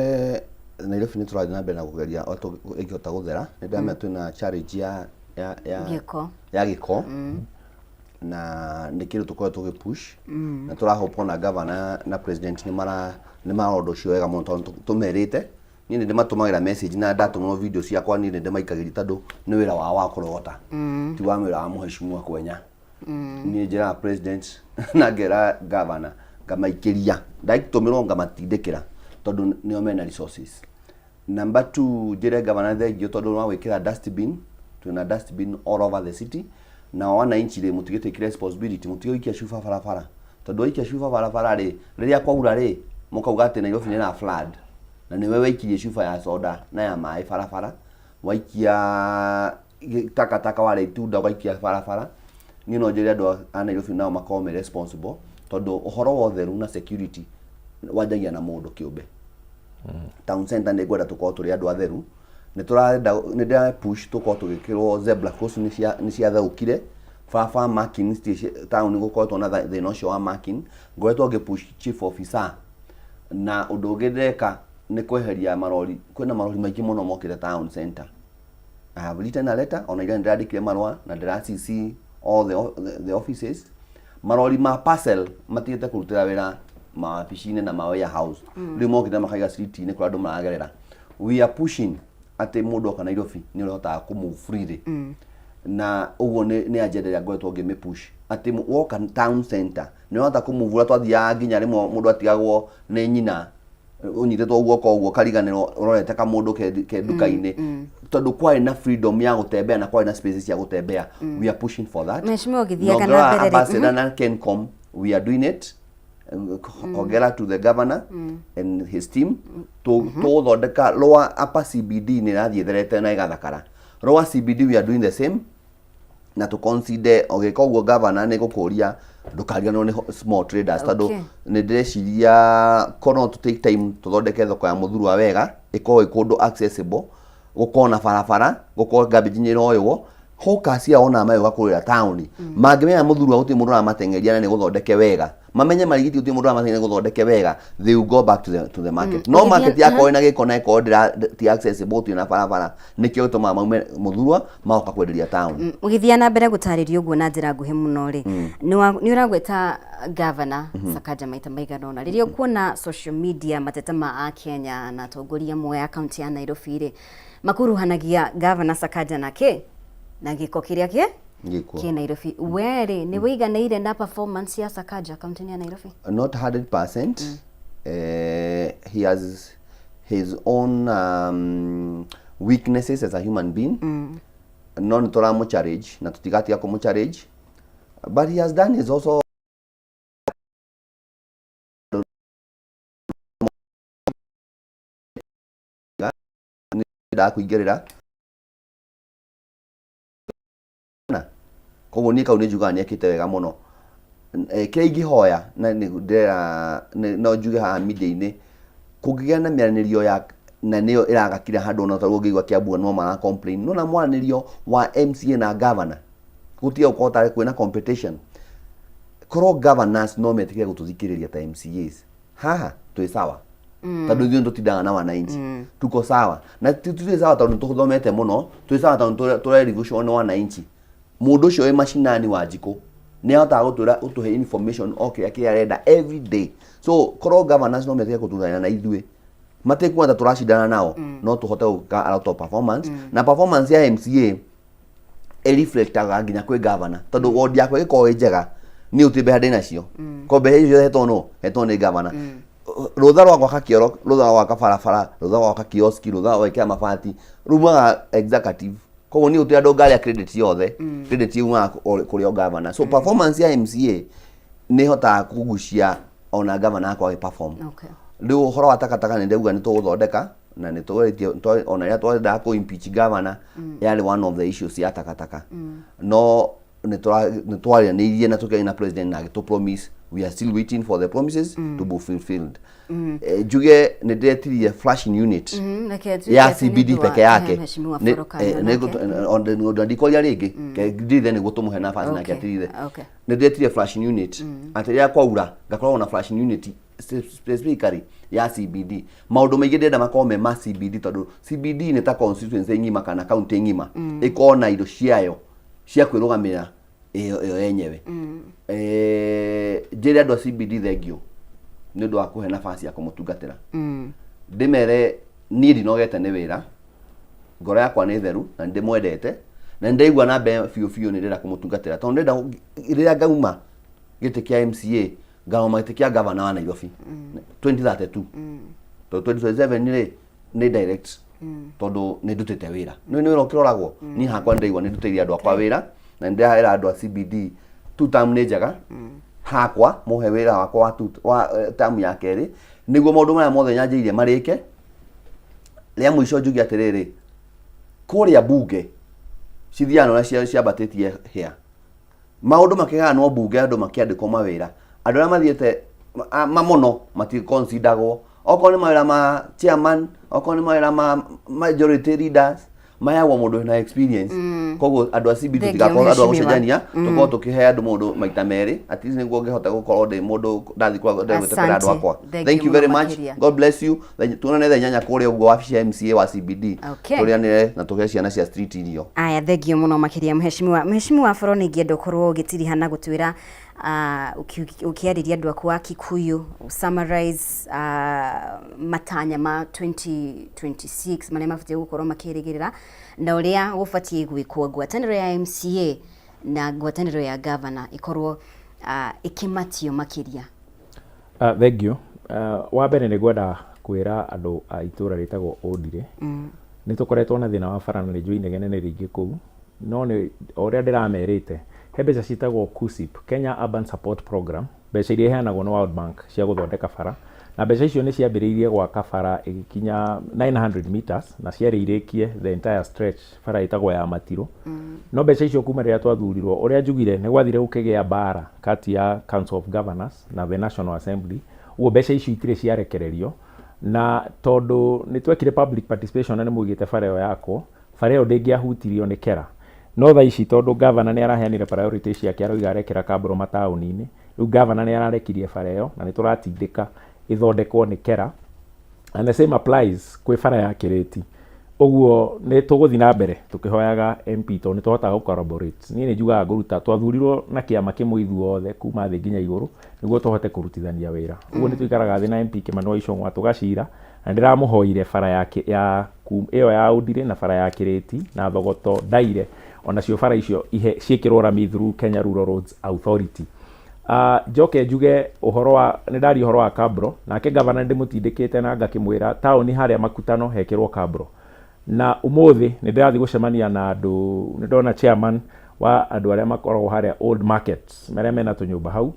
Nairobi nĩ tũrathiĩ na mbere na kũgeria o ĩngĩhota gũthera. Nĩ ndamenya twĩna challenge ya Gĩko. Ya gĩko, na nĩ kĩndũ tũkoretwo tũgĩ push na tũrahope ona governor na president nĩ mara ũndũ ũcio wega mũno, tondũ tũmerĩte. Niĩ nĩ ndĩmatũmagĩra message na ndatũmĩrwo video ciakwa, niĩ nĩ ndĩmaikagĩria, tondũ nĩ wĩra wao wa kũrogota, ti wa wĩra wa mũhecimua kwenya. Niĩ njĩraga president na ngera governor, ngamaikĩria, ndaitũmĩrwo ngamatindĩkĩra, tondũ nĩo mena resources. Number two, njĩre governor thengio tondũ wa gwĩkĩra dustbin. Twĩna dustbin all over the city, na wananchi rĩ, mũtige take responsibility, mũtige gũikia cuba barabara, tondũ waikia cuba barabara rĩ, rĩrĩa kwaura rĩ, mũkauga atĩ Nairobi nĩ na flood, na nĩwe waikirie cuba ya soda na ya maĩ barabara, waikia takataka, warĩa itunda ũgaikia barabara. Niĩ no njĩre andũ a Nairobi nao makorwo me responsible, tondũ ũhoro wa ũtheru na security wanjagia na mũndũ kĩũmbe. Town center nĩ ngwenda tũkorwo tũrĩ andũ atheru. Nĩ tũrenda, nĩ ndĩra push tũkorwo tũgĩkĩrwo zebra crossing, nĩ ciathũkire barabara, marking citirĩ town, gũkoretwo na thĩna ũcio wa marking. Ngoretwo ngĩ push chief officer. Na ũndũ ũngĩ ndĩreka nĩ kweheria marori. Kwĩna marori maingĩ mũno mokĩte town center. I have written a letter, ona ira nĩndĩrandĩkire marũa na ndĩra CC all the offices. Marori ma parcel matigĩte kũrutĩra wĩra mawabici-inĩ na ma warehouse, rĩu mokĩte makaiga street-inĩ kũrĩa andũ maragerera. We are pushing atĩ mũndũ oka Nairobi nĩ ũrĩhotaga kũ move freely, na ũguo nĩ agenda ĩrĩa ngoretwo ngĩmĩ push, atĩ woka town center nĩ ũrahota kũ move. Ũrĩa twathiaga nginya rĩmwe mũndũ atigagwo nĩ nyina ũnyitĩtwo guoko ũguo, kariganĩrwo ũrorete kamũndũ ke nduka-inĩ, tondũ kwarĩ na freedom ya gũtembea na kwarĩ na spaces cia gũtembea. We are pushing for that. Mheshimiwa, ũgĩthiaga na mbere rĩ, Ambassador na Kencom, we are doing it. Hongera to the governor and his team. Tũgũthondeka lower upper CBD, nĩ ĩrathiĩ ĩtherete na ĩgathakara. Lower CBD, we are doing the same, na tũ consider ũgĩka ũguo, governor, nĩ gũkũria ndũkariganĩrwo nĩ small traders, tondũ nĩ ndĩreciria korwo no tũ take time tũthondeke thoko ya Mũthurwa wega, ĩkorwo ĩ kũndũ accessible, gũkorwo na barabara, gũkorwo garbage nĩ ĩroywo. Hawkers aya ona magĩũka kũrĩra taũni mangĩmenya mũthurwa gũtirĩ mũndũ ũramateng'eria na nĩ gũthondeke wega, mamenye marigiti gũtirĩ mũndũ ũramateng'eria nĩ gũthondeke wega, they will go back to the market. No Ũgĩthiĩ- market yakorwo ĩna gĩko na ĩkorwo ndĩra ti accessible, gũtirĩ na barabara, nĩkĩo gĩtũmaga maume mũthurwa magoka kwenderia taũni. Ũgĩthiĩ na mbere gũtarĩria ũguo na njĩra nguhĩ mũno rĩ, nĩ ũragweta gavana Sakaja maita maigana ũna. Rĩrĩa ũkuona social media mateta ma Akenya na atongoria amwe a kaunti ya Nairobi rĩ, makuruhanagia gavana Sakaja na kĩ na gĩko kĩrĩa kĩ Gĩkuo. kĩ Nairobi. We rĩ, nĩ wĩiganĩire na performance ya Sakaja kaunti-inĩ ya Nairobi? Not 100%. He has his own weaknesses as a human being. No nĩ tũramũ challenge na tũtigatiga kũmũ challenge, but he has done his also nĩ kũingĩrĩra na koguo niĩ kau nĩ njugaga nĩ ekĩte wega mũno. Kĩrĩa ingĩhoya na nĩ ndĩrera no njuge haha media-inĩ, kũngĩgĩa na mĩaranĩrio ya na nĩyo ĩraga kila handũ, ona tarĩu ũngĩigua Kiambu no mara complain no na mwaranĩrio wa MCA na governor gũtige gũkorwo tarĩ kwĩna competition. Korwo governors no metĩkĩre gũtũthikĩrĩria ta MCAs haha, twĩ sawa, tondũ ithuĩ nĩtũtindaga na wananchi. Tuko sawa na twĩ sawa tondũ nĩtũthomete mũno. Twĩ sawa tondũ tũrerigucwo nĩ wananchi. Mũndũ ũcio wĩ macinani wa njikũ nĩ ahotaga gũtwĩra, gũtũhe information o kĩrĩa kĩrĩa arenda every day. So korwo governors no metĩkĩre kũtũgayana na ithuĩ, matikuona ta tũracindana nao, no tũhote gwĩka a lot of performance. Na performance ya MCA ĩreflectaga nginya kwĩ governor, tondũ ward yakwa ĩgĩkorwo ĩ njega, niĩ gũtirĩ mbeca ndĩ nacio ko mbeca icio hetwo no hetwo nĩ governor, rũtha rwa gwaka kĩoro, rũtha rwa gwaka barabara, rũtha rwa gwaka kioski, rũtha rwa gwĩkĩra mabati rumaga executive. Koguo niĩ gũtirĩ andũ ngarĩa credit yothe, credit yumaga kũrĩ o governor. So performance ya MCA nĩ ĩhotaga kũgucia ona governor akwa agĩ perform. Rĩu ũhoro wa takataka nĩ ndauga nĩ tũgũthondeka na nĩ tũgeretie ona rĩrĩa twendaga kũ impeach governor, yarĩ one of the issues ya takataka. No nĩ twaranĩirie na tũkĩaria na president na agĩtũ promise. We are still waiting for the promises to be fulfilled. Njuge nĩ ndĩretirie flashing unit Reke tuge ya atĩ nĩ CBD ũndũ wa- peke yake. Mheshimiwa Foro Kanyua nake. Ndikoria rĩngĩ ndirithe nĩguo tũmũhe nafasi nake atirithe. Nĩ ndĩretirie flashing unit atĩ rĩrĩa kwaura ngakoragwo na flashing unit specifically ya CBD. Maũndũ maingĩ ndĩrenda makorwo me ma CBD, tondũ CBD nĩ ta constituency ng'ima kana county ng'ima, ĩkorwo na indo ciayo cia kwĩrũgamĩrĩra ĩyo ĩyo yenyewe. Njĩre andũ a CBD thengiũ nĩ ũndũ wa kũhe nafasi ya kũmũtungatĩra. Ndĩmere niĩ ndinogete nĩ wĩra, ngoro yakwa nĩ theru na nĩ ndĩmwendete na nĩ ndaigua na mbere biũ biũ nĩ ndĩrenda kũmũtungatĩra, tondũ ndĩrenda rĩrĩa ngauma gĩtĩ kĩa MCA, ngauma gĩtĩ kĩa gavana wa Nairobi 2032, tondũ 2027 rĩ nĩ direct, tondũ nĩ ndutĩte wĩra. Nĩ wĩra ũkĩroragwo. Niĩ hakwa nĩ ndaigua nĩ ndutĩire andũ akwa wĩra na nĩ ndĩrahera andũ a CBD two term nĩ njega. Hakwa mũhe wĩra wakwa wa term ya kerĩ nĩguo maũndũ marĩa mothe nyanjĩirie marĩke. Rĩa mũico njuge atĩrĩrĩ, kũrĩa bunge cithiaga na ũrĩa ciambatĩtie hĩa maũndũ makĩgayanwo bunge, andũ makĩandĩkwo mawĩra, andũ arĩa mathiĩte ma mũno maticonsideragwo. Okorwo nĩ mawĩra ma chairman, okorwo nĩ mawĩra ma majority leaders, maheagwo mũndũ wĩna experience. Koguo andũ a CBD Thank you, tutigakorwo andũ a mheshimiwa. gũcenjania, tũkorwo tũkĩhe andũ mũndũ maita merĩ at least nĩguo ngĩhota gũkorwo ndĩ mũndũ ndathiĩ kũrĩa ndegwĩtetera andũ Asante. akwa. Thank Thank you you very mũno much. makĩria. God bless you. Tuonane thaa 8 kũrĩa ũguo wabici ya MCA wa CBD. Tũrĩanĩre na tũhe ciana cia street irio. Aya, thengio mũno makĩria mheshimiwa. Mheshimiwa Boro, nĩ ingĩenda ũkorwo ũgĩtiriha na gũtwĩra ũkĩarĩria andũ aku a Kikuyu, summarize matanya ma 2026 marĩa mabatiĩ gũkorwo makĩrĩgĩrĩra na ũrĩa gũbatiĩ gwĩkwo ngwatanĩro ya MCA na ngwatanĩro ya governor ĩkorwo ĩkĩmatio makĩria. Thank you. Wa mbere nĩ ngwenda kwĩra andũ a itũra rĩtagwo Ũndirĩ, nĩ tũkoretwo na thĩna wa bara na nĩ njũĩ inegene nĩ rĩingĩ kũu, no nĩ o ũrĩa ndĩramerĩte, he mbeca ciĩtagwo KUSIP, Kenya Urban Support Program, mbeca iria iheanagwo nĩ World Bank cia gũthondeka bara, na mbeca icio nĩ ciambĩrĩirie gwaka bara ĩgĩkinya 900 meters na ciarĩ irĩkie the entire stretch, bara ĩtagwo ya Matirũ. No mbeca icio kuma rĩrĩa twathurirwo, ũrĩa njugire, nĩ gwathire gũkĩgĩa mbara kati ya Council of Governors na the National Assembly, ũguo mbeca icio itirĩ ciarekererio. Na tondũ nĩ twekire public participation na nĩ muigĩte bara ĩyo yakwo, bara ĩyo ndĩngĩahutirio nĩ kera. No thaa ici tondũ ngavana nĩ araheanire priority ciake aroiga arekĩra kabro mataũni-inĩ, rĩu ngavana nĩ ararekirie bara ĩyo na nĩ tũratindĩka ĩthondekwo nĩ KERA. And the same applies kwĩ bara ya Kĩrĩti. Ũguo nĩ tũgũthiĩ na mbere tũkĩhoyaga MP tondũ nĩ tũhotaga gũ collaborate. Niĩ nĩ njugaga ngũruta, twathurirwo na kĩama kĩmwe ithuothe kuma thĩ nginya igũrũ nĩguo tũhote kũrutithania wĩra. Ũguo nĩ tũikaraga thĩ na MP Kĩmani wa Ichung'wa tũgacira na nĩ ndĩramũhoire bara ya, ya ĩyo ya Ũndirĩ na bara ya Kĩrĩti na Thogoto Ndaire onacio bara icio ihe ciĩkĩrwo rami through Kenya Rural Roads Authority. Uh, njoke njuge ũhoro wa nĩ ndaria ũhoro wa kabro nake gavana nĩ ndĩmũtindĩkĩte na ngakĩmwĩra taũni harĩa makutano hekĩrwo kabro na ũmũthĩ nĩ ndĩrathiĩ gũcemania na andũ nĩ ndona chairman wa andũ arĩa makoragwo harĩa old market marĩa mena tũnyũmba hau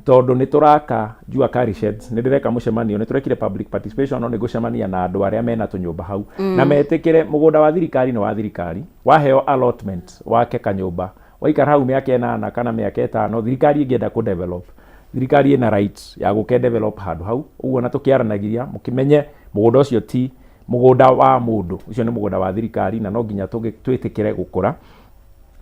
tondũ nĩ tũraka jua kali sheds nĩ ndĩreka mũcemanio nĩ tũrekire public participation no nĩ ngũcemania na andũ arĩa mena tũnyũmba hau mm. na metĩkĩre mũgũnda wa thirikari nĩ wa thirikari waheo allotment wake kanyũmba waikara hau mĩaka ĩnana kana mĩaka ĩtano thirikari ĩngĩenda kũ develop thirikari ĩna right ya gũke develop handũ hau ũguo na tũkĩaranagiria mũkĩmenye mũgũnda ũcio ti mũgũnda wa mũndũ ũcio nĩ mũgũnda wa thirikari na no nginya twĩtĩkĩre gũkũra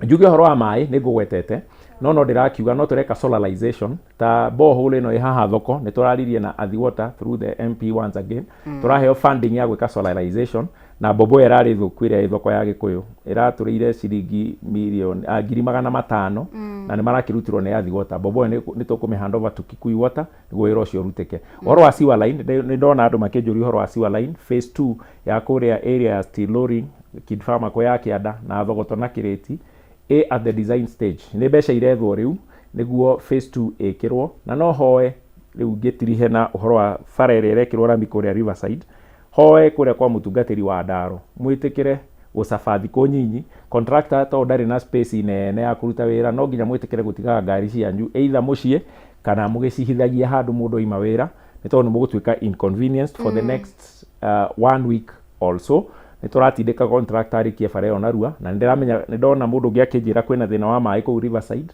njuge ũhoro wa maĩ nĩ ngũgwetete no no ndĩrakiuga no tũreka solarization ta borehole ĩno ĩ haha thoko nĩ tũraririe na Athi Water through the MP once again mm. tũraheo funding ya gwĩka solarization na mbombo ĩyo ĩrarĩ thũku ĩrĩa ĩ thoko ya Gĩkũyũ ĩratũrĩire ciringi mirioni ah, 500,000 mm. na nĩ marakĩrutirwo nĩ Athi Water mbombo ĩyo nĩ tũkũmĩ hand over to Kikuyu Water nĩguo wĩra ũcio ũrutĩke mm. ũhoro wa sewer line nĩ ndona andũ makĩnjũria ũhoro wa sewer line phase 2 ya kũrĩa area ya Steel Loring Kid Farmer ya kĩanda na Thogoto na Kĩrĩti ĩ at the design stage nĩ mbeca irethwo rĩu nĩguo phase 2 ĩkĩrwo na no hoe rĩu ngĩtirihe na ũhoro wa bara ĩrĩa ĩrekĩrwo rami kũrĩa Riverside hoe kũrĩa kwa mũtungatĩri wa ndaro mwĩtĩkĩre gũcaba thikũ nyinyi contractor tondũ ndarĩ na space nene ya kũruta wĩra no nginya mwĩtĩkĩre gũtigaga ngari cianyu either mũciĩ kana mũgĩcihithagia handũ mũndũ aima wĩra nĩ tondũ nĩ mũgũtuĩka inconvenienced for the next one week also nĩ tũratindĩka contractor arĩkie bara ĩyo narua na nĩ ndĩramenya nĩ ndona mũndũ ũngĩ akĩnjĩra kwĩna thĩna wa maĩ kũu Riverside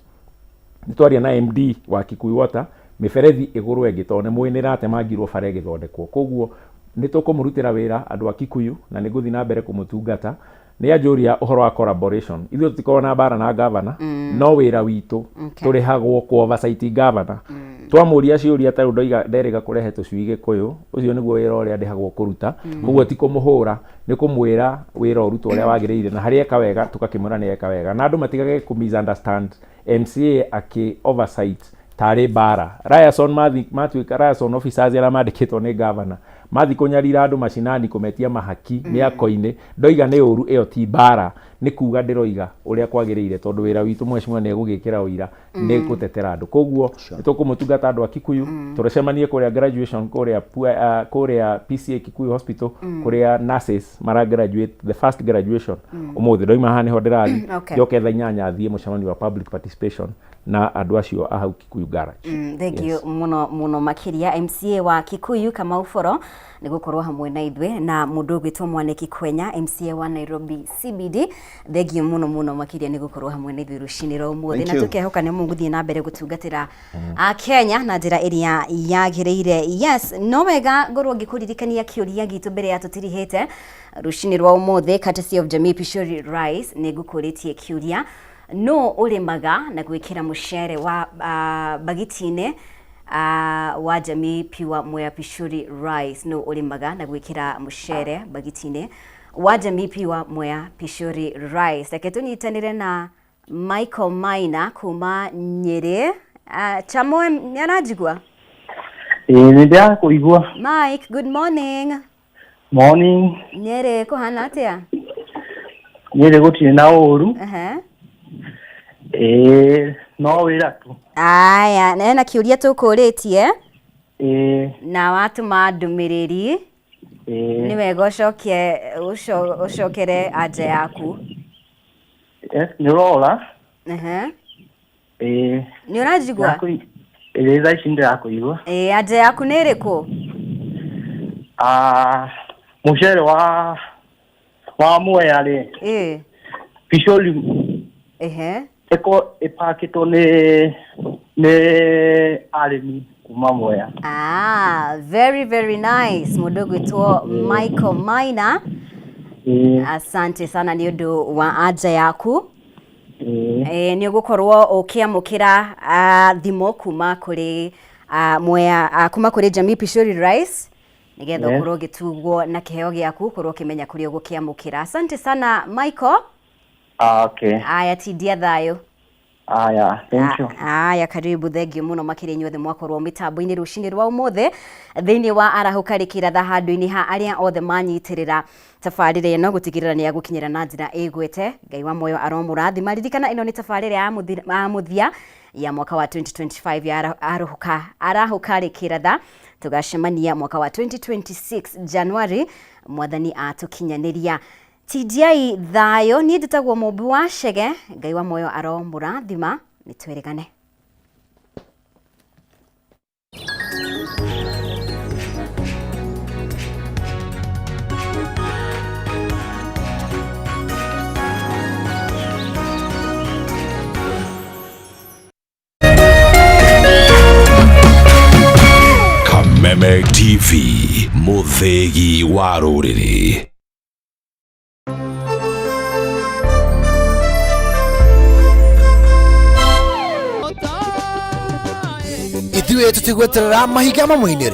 nĩ twaria na MD wa Kikuyu Water mĩberethi ĩgũrwo ĩngĩ tondũ nĩ mũĩ nĩ ĩratemangirwo bara ĩgĩthondekwo koguo nĩ tũkũmũrutĩra wĩra andũ a Kikuyu na nĩ ngũthiĩ na mbere kũmũtungata nĩ anjũria ũhoro wa collaboration ithuĩ tũtikoragwo na mbara na gavana mm. no wĩra witũ okay. tũrĩhagwo kũ oversight gavana mm. twamũria ciũria ta rĩu ndoiga nderĩga kũrehe tũcui gĩkũyũ ũcio nĩguo wĩra ũrĩa ndĩhagwo kũruta mm. koguo ti kũmũhũra nĩ kũmwĩra wĩra ũrutwo ũrĩa wagĩrĩire na harĩa eka wega tũgakĩmwĩra nĩ eka wega na andũ matigage kũ misunderstand MCA akĩ oversight tarĩ mbara Ryerson mathi matuĩka Ryerson officers arĩa mandĩkĩtwo nĩ governor mathi kũnyarira andũ macinani kũmetia mahaki mĩako-inĩ ndoiga nĩ ũru ĩyo ti mbara nĩ kuga ndĩroiga ũrĩa kwagĩrĩire tondũ wĩra witũ mheshimiwa nĩ egũgĩkĩra ũira nĩ gũtetera andũ koguo nĩ tũkũmũtungata andũ a Kikuyu tũcemanie kũrĩa graduation kũrĩa kũrĩa PCA Kikuyu Hospital kũrĩa nurses mara graduate the first graduation ũmũthĩ ndoima haha nĩho ndĩrathiĩ njoke thaa inyanya thiĩ mũcemanio wa public participation na andũ acio a hau Kikuyu garage. Mm, thank you muno muno makiria MCA wa Kikuyu Kamau Boro nĩ gũkorwo hamwe na ithuĩ na mũndũ ũgwĩtwo Mwaniki Kwenya MCA wa Nairobi CBD thank you muno muno makiria nĩ gũkorwo hamwe na ithuĩ rũcinĩ rwa ũmũthĩ na tũkehoka nĩ mũgũthiĩ na mbere gũtungatĩra a Kenya na njĩra ĩrĩa yagĩrĩire. Yes, no wega ngorwo ngĩkũririkania kĩũria gitũ mbere ya tũtirihĩte rũcinĩ rwa ũmũthĩ courtesy of Jamii Pishori Rice nĩ ngũkũrĩtie kĩũria Nũ ũrĩmaga na gwĩkĩra mũcere wa bagiti-inĩ wa Jamii Pure Mwea Pishori Rice? Nũ ũrĩmaga na gwĩkĩra mũcere bagiti-inĩ wa Jamii Pure Mwea Pishori Rice? Reke tũnyitanĩre na Michael Maina kuma Nyĩrĩ. Chamo nĩ aranjigua? Ĩĩ nĩ ndĩrakũigua. Mike, good morning. Morning. Nyĩrĩ kũhana atĩa? Nyĩrĩ gũtirĩ na ũru. Ĩĩ no wĩra tu. Aya, na hena kĩũria tũkũrĩtie. Ĩĩ. Na watũma ndũmĩrĩri. Ĩĩ. Nĩ wega ũcokie ũcokere anja yaku. Nĩ ũrora. Ĩĩ. Nĩ ũranjigua? Ĩĩ thaa ici nĩndĩrakũigua. Ĩĩ anja yaku nĩ ĩrĩkũ? Ah, mũcere wa wa Mwea rĩ. Ĩĩ. Pishori. Ehe. Ĩko ĩpakĩtwo nĩ nĩ arĩmi kuma Mwea. Ah, very very nice. Mũndũ ũgwĩtwo Michael Maina. Ĩĩ. Asante sana nĩ ũndũ wa anja yaku. Ĩĩ nĩ ũgũkorwo ũkĩamũkĩra thimũ kuma kũrĩ Mwea, kuma kũrĩ Jamii Pishori Rice, nĩgetha ũkorwo ũgĩtugwo na kĩheo gĩaku, ũkorwo ũkĩmenya kũrĩa ũgũkĩamũkĩra. Asante sana Michael. Ah, okay. Aya, tindia thayũ. Aya, thank you. Aya, karibu. Thengio mũno makĩria inyuothe mwakorwo mĩtambo-inĩ rũcinĩ rwa ũmũthĩ thĩinĩ wa arahũka rĩkĩratha, handũ-inĩ ha arĩa othe manyitĩrĩra tabarĩra ĩno gũtigĩrĩra nĩ yagũkinyĩra na njĩra ĩgwete. Ngai wa muoyo aromũrathima. Ririkana ĩno nĩ tabarĩra ya mũthia ya mwaka wa 2025 ya arahũka rĩkĩratha. Tũgacemania mwaka wa 2026 January, mwathani atũkinyanĩria. Tindiai thayũ. Niĩ njĩtagwo Mũmbi wa Cege. Ngai wa muoyo aromũrathima. Nĩ twĩrĩgane. Kameme TV, mũthĩgi wa rũrĩrĩ. Ithuĩ tũtigweterera mahiga mamũinĩre.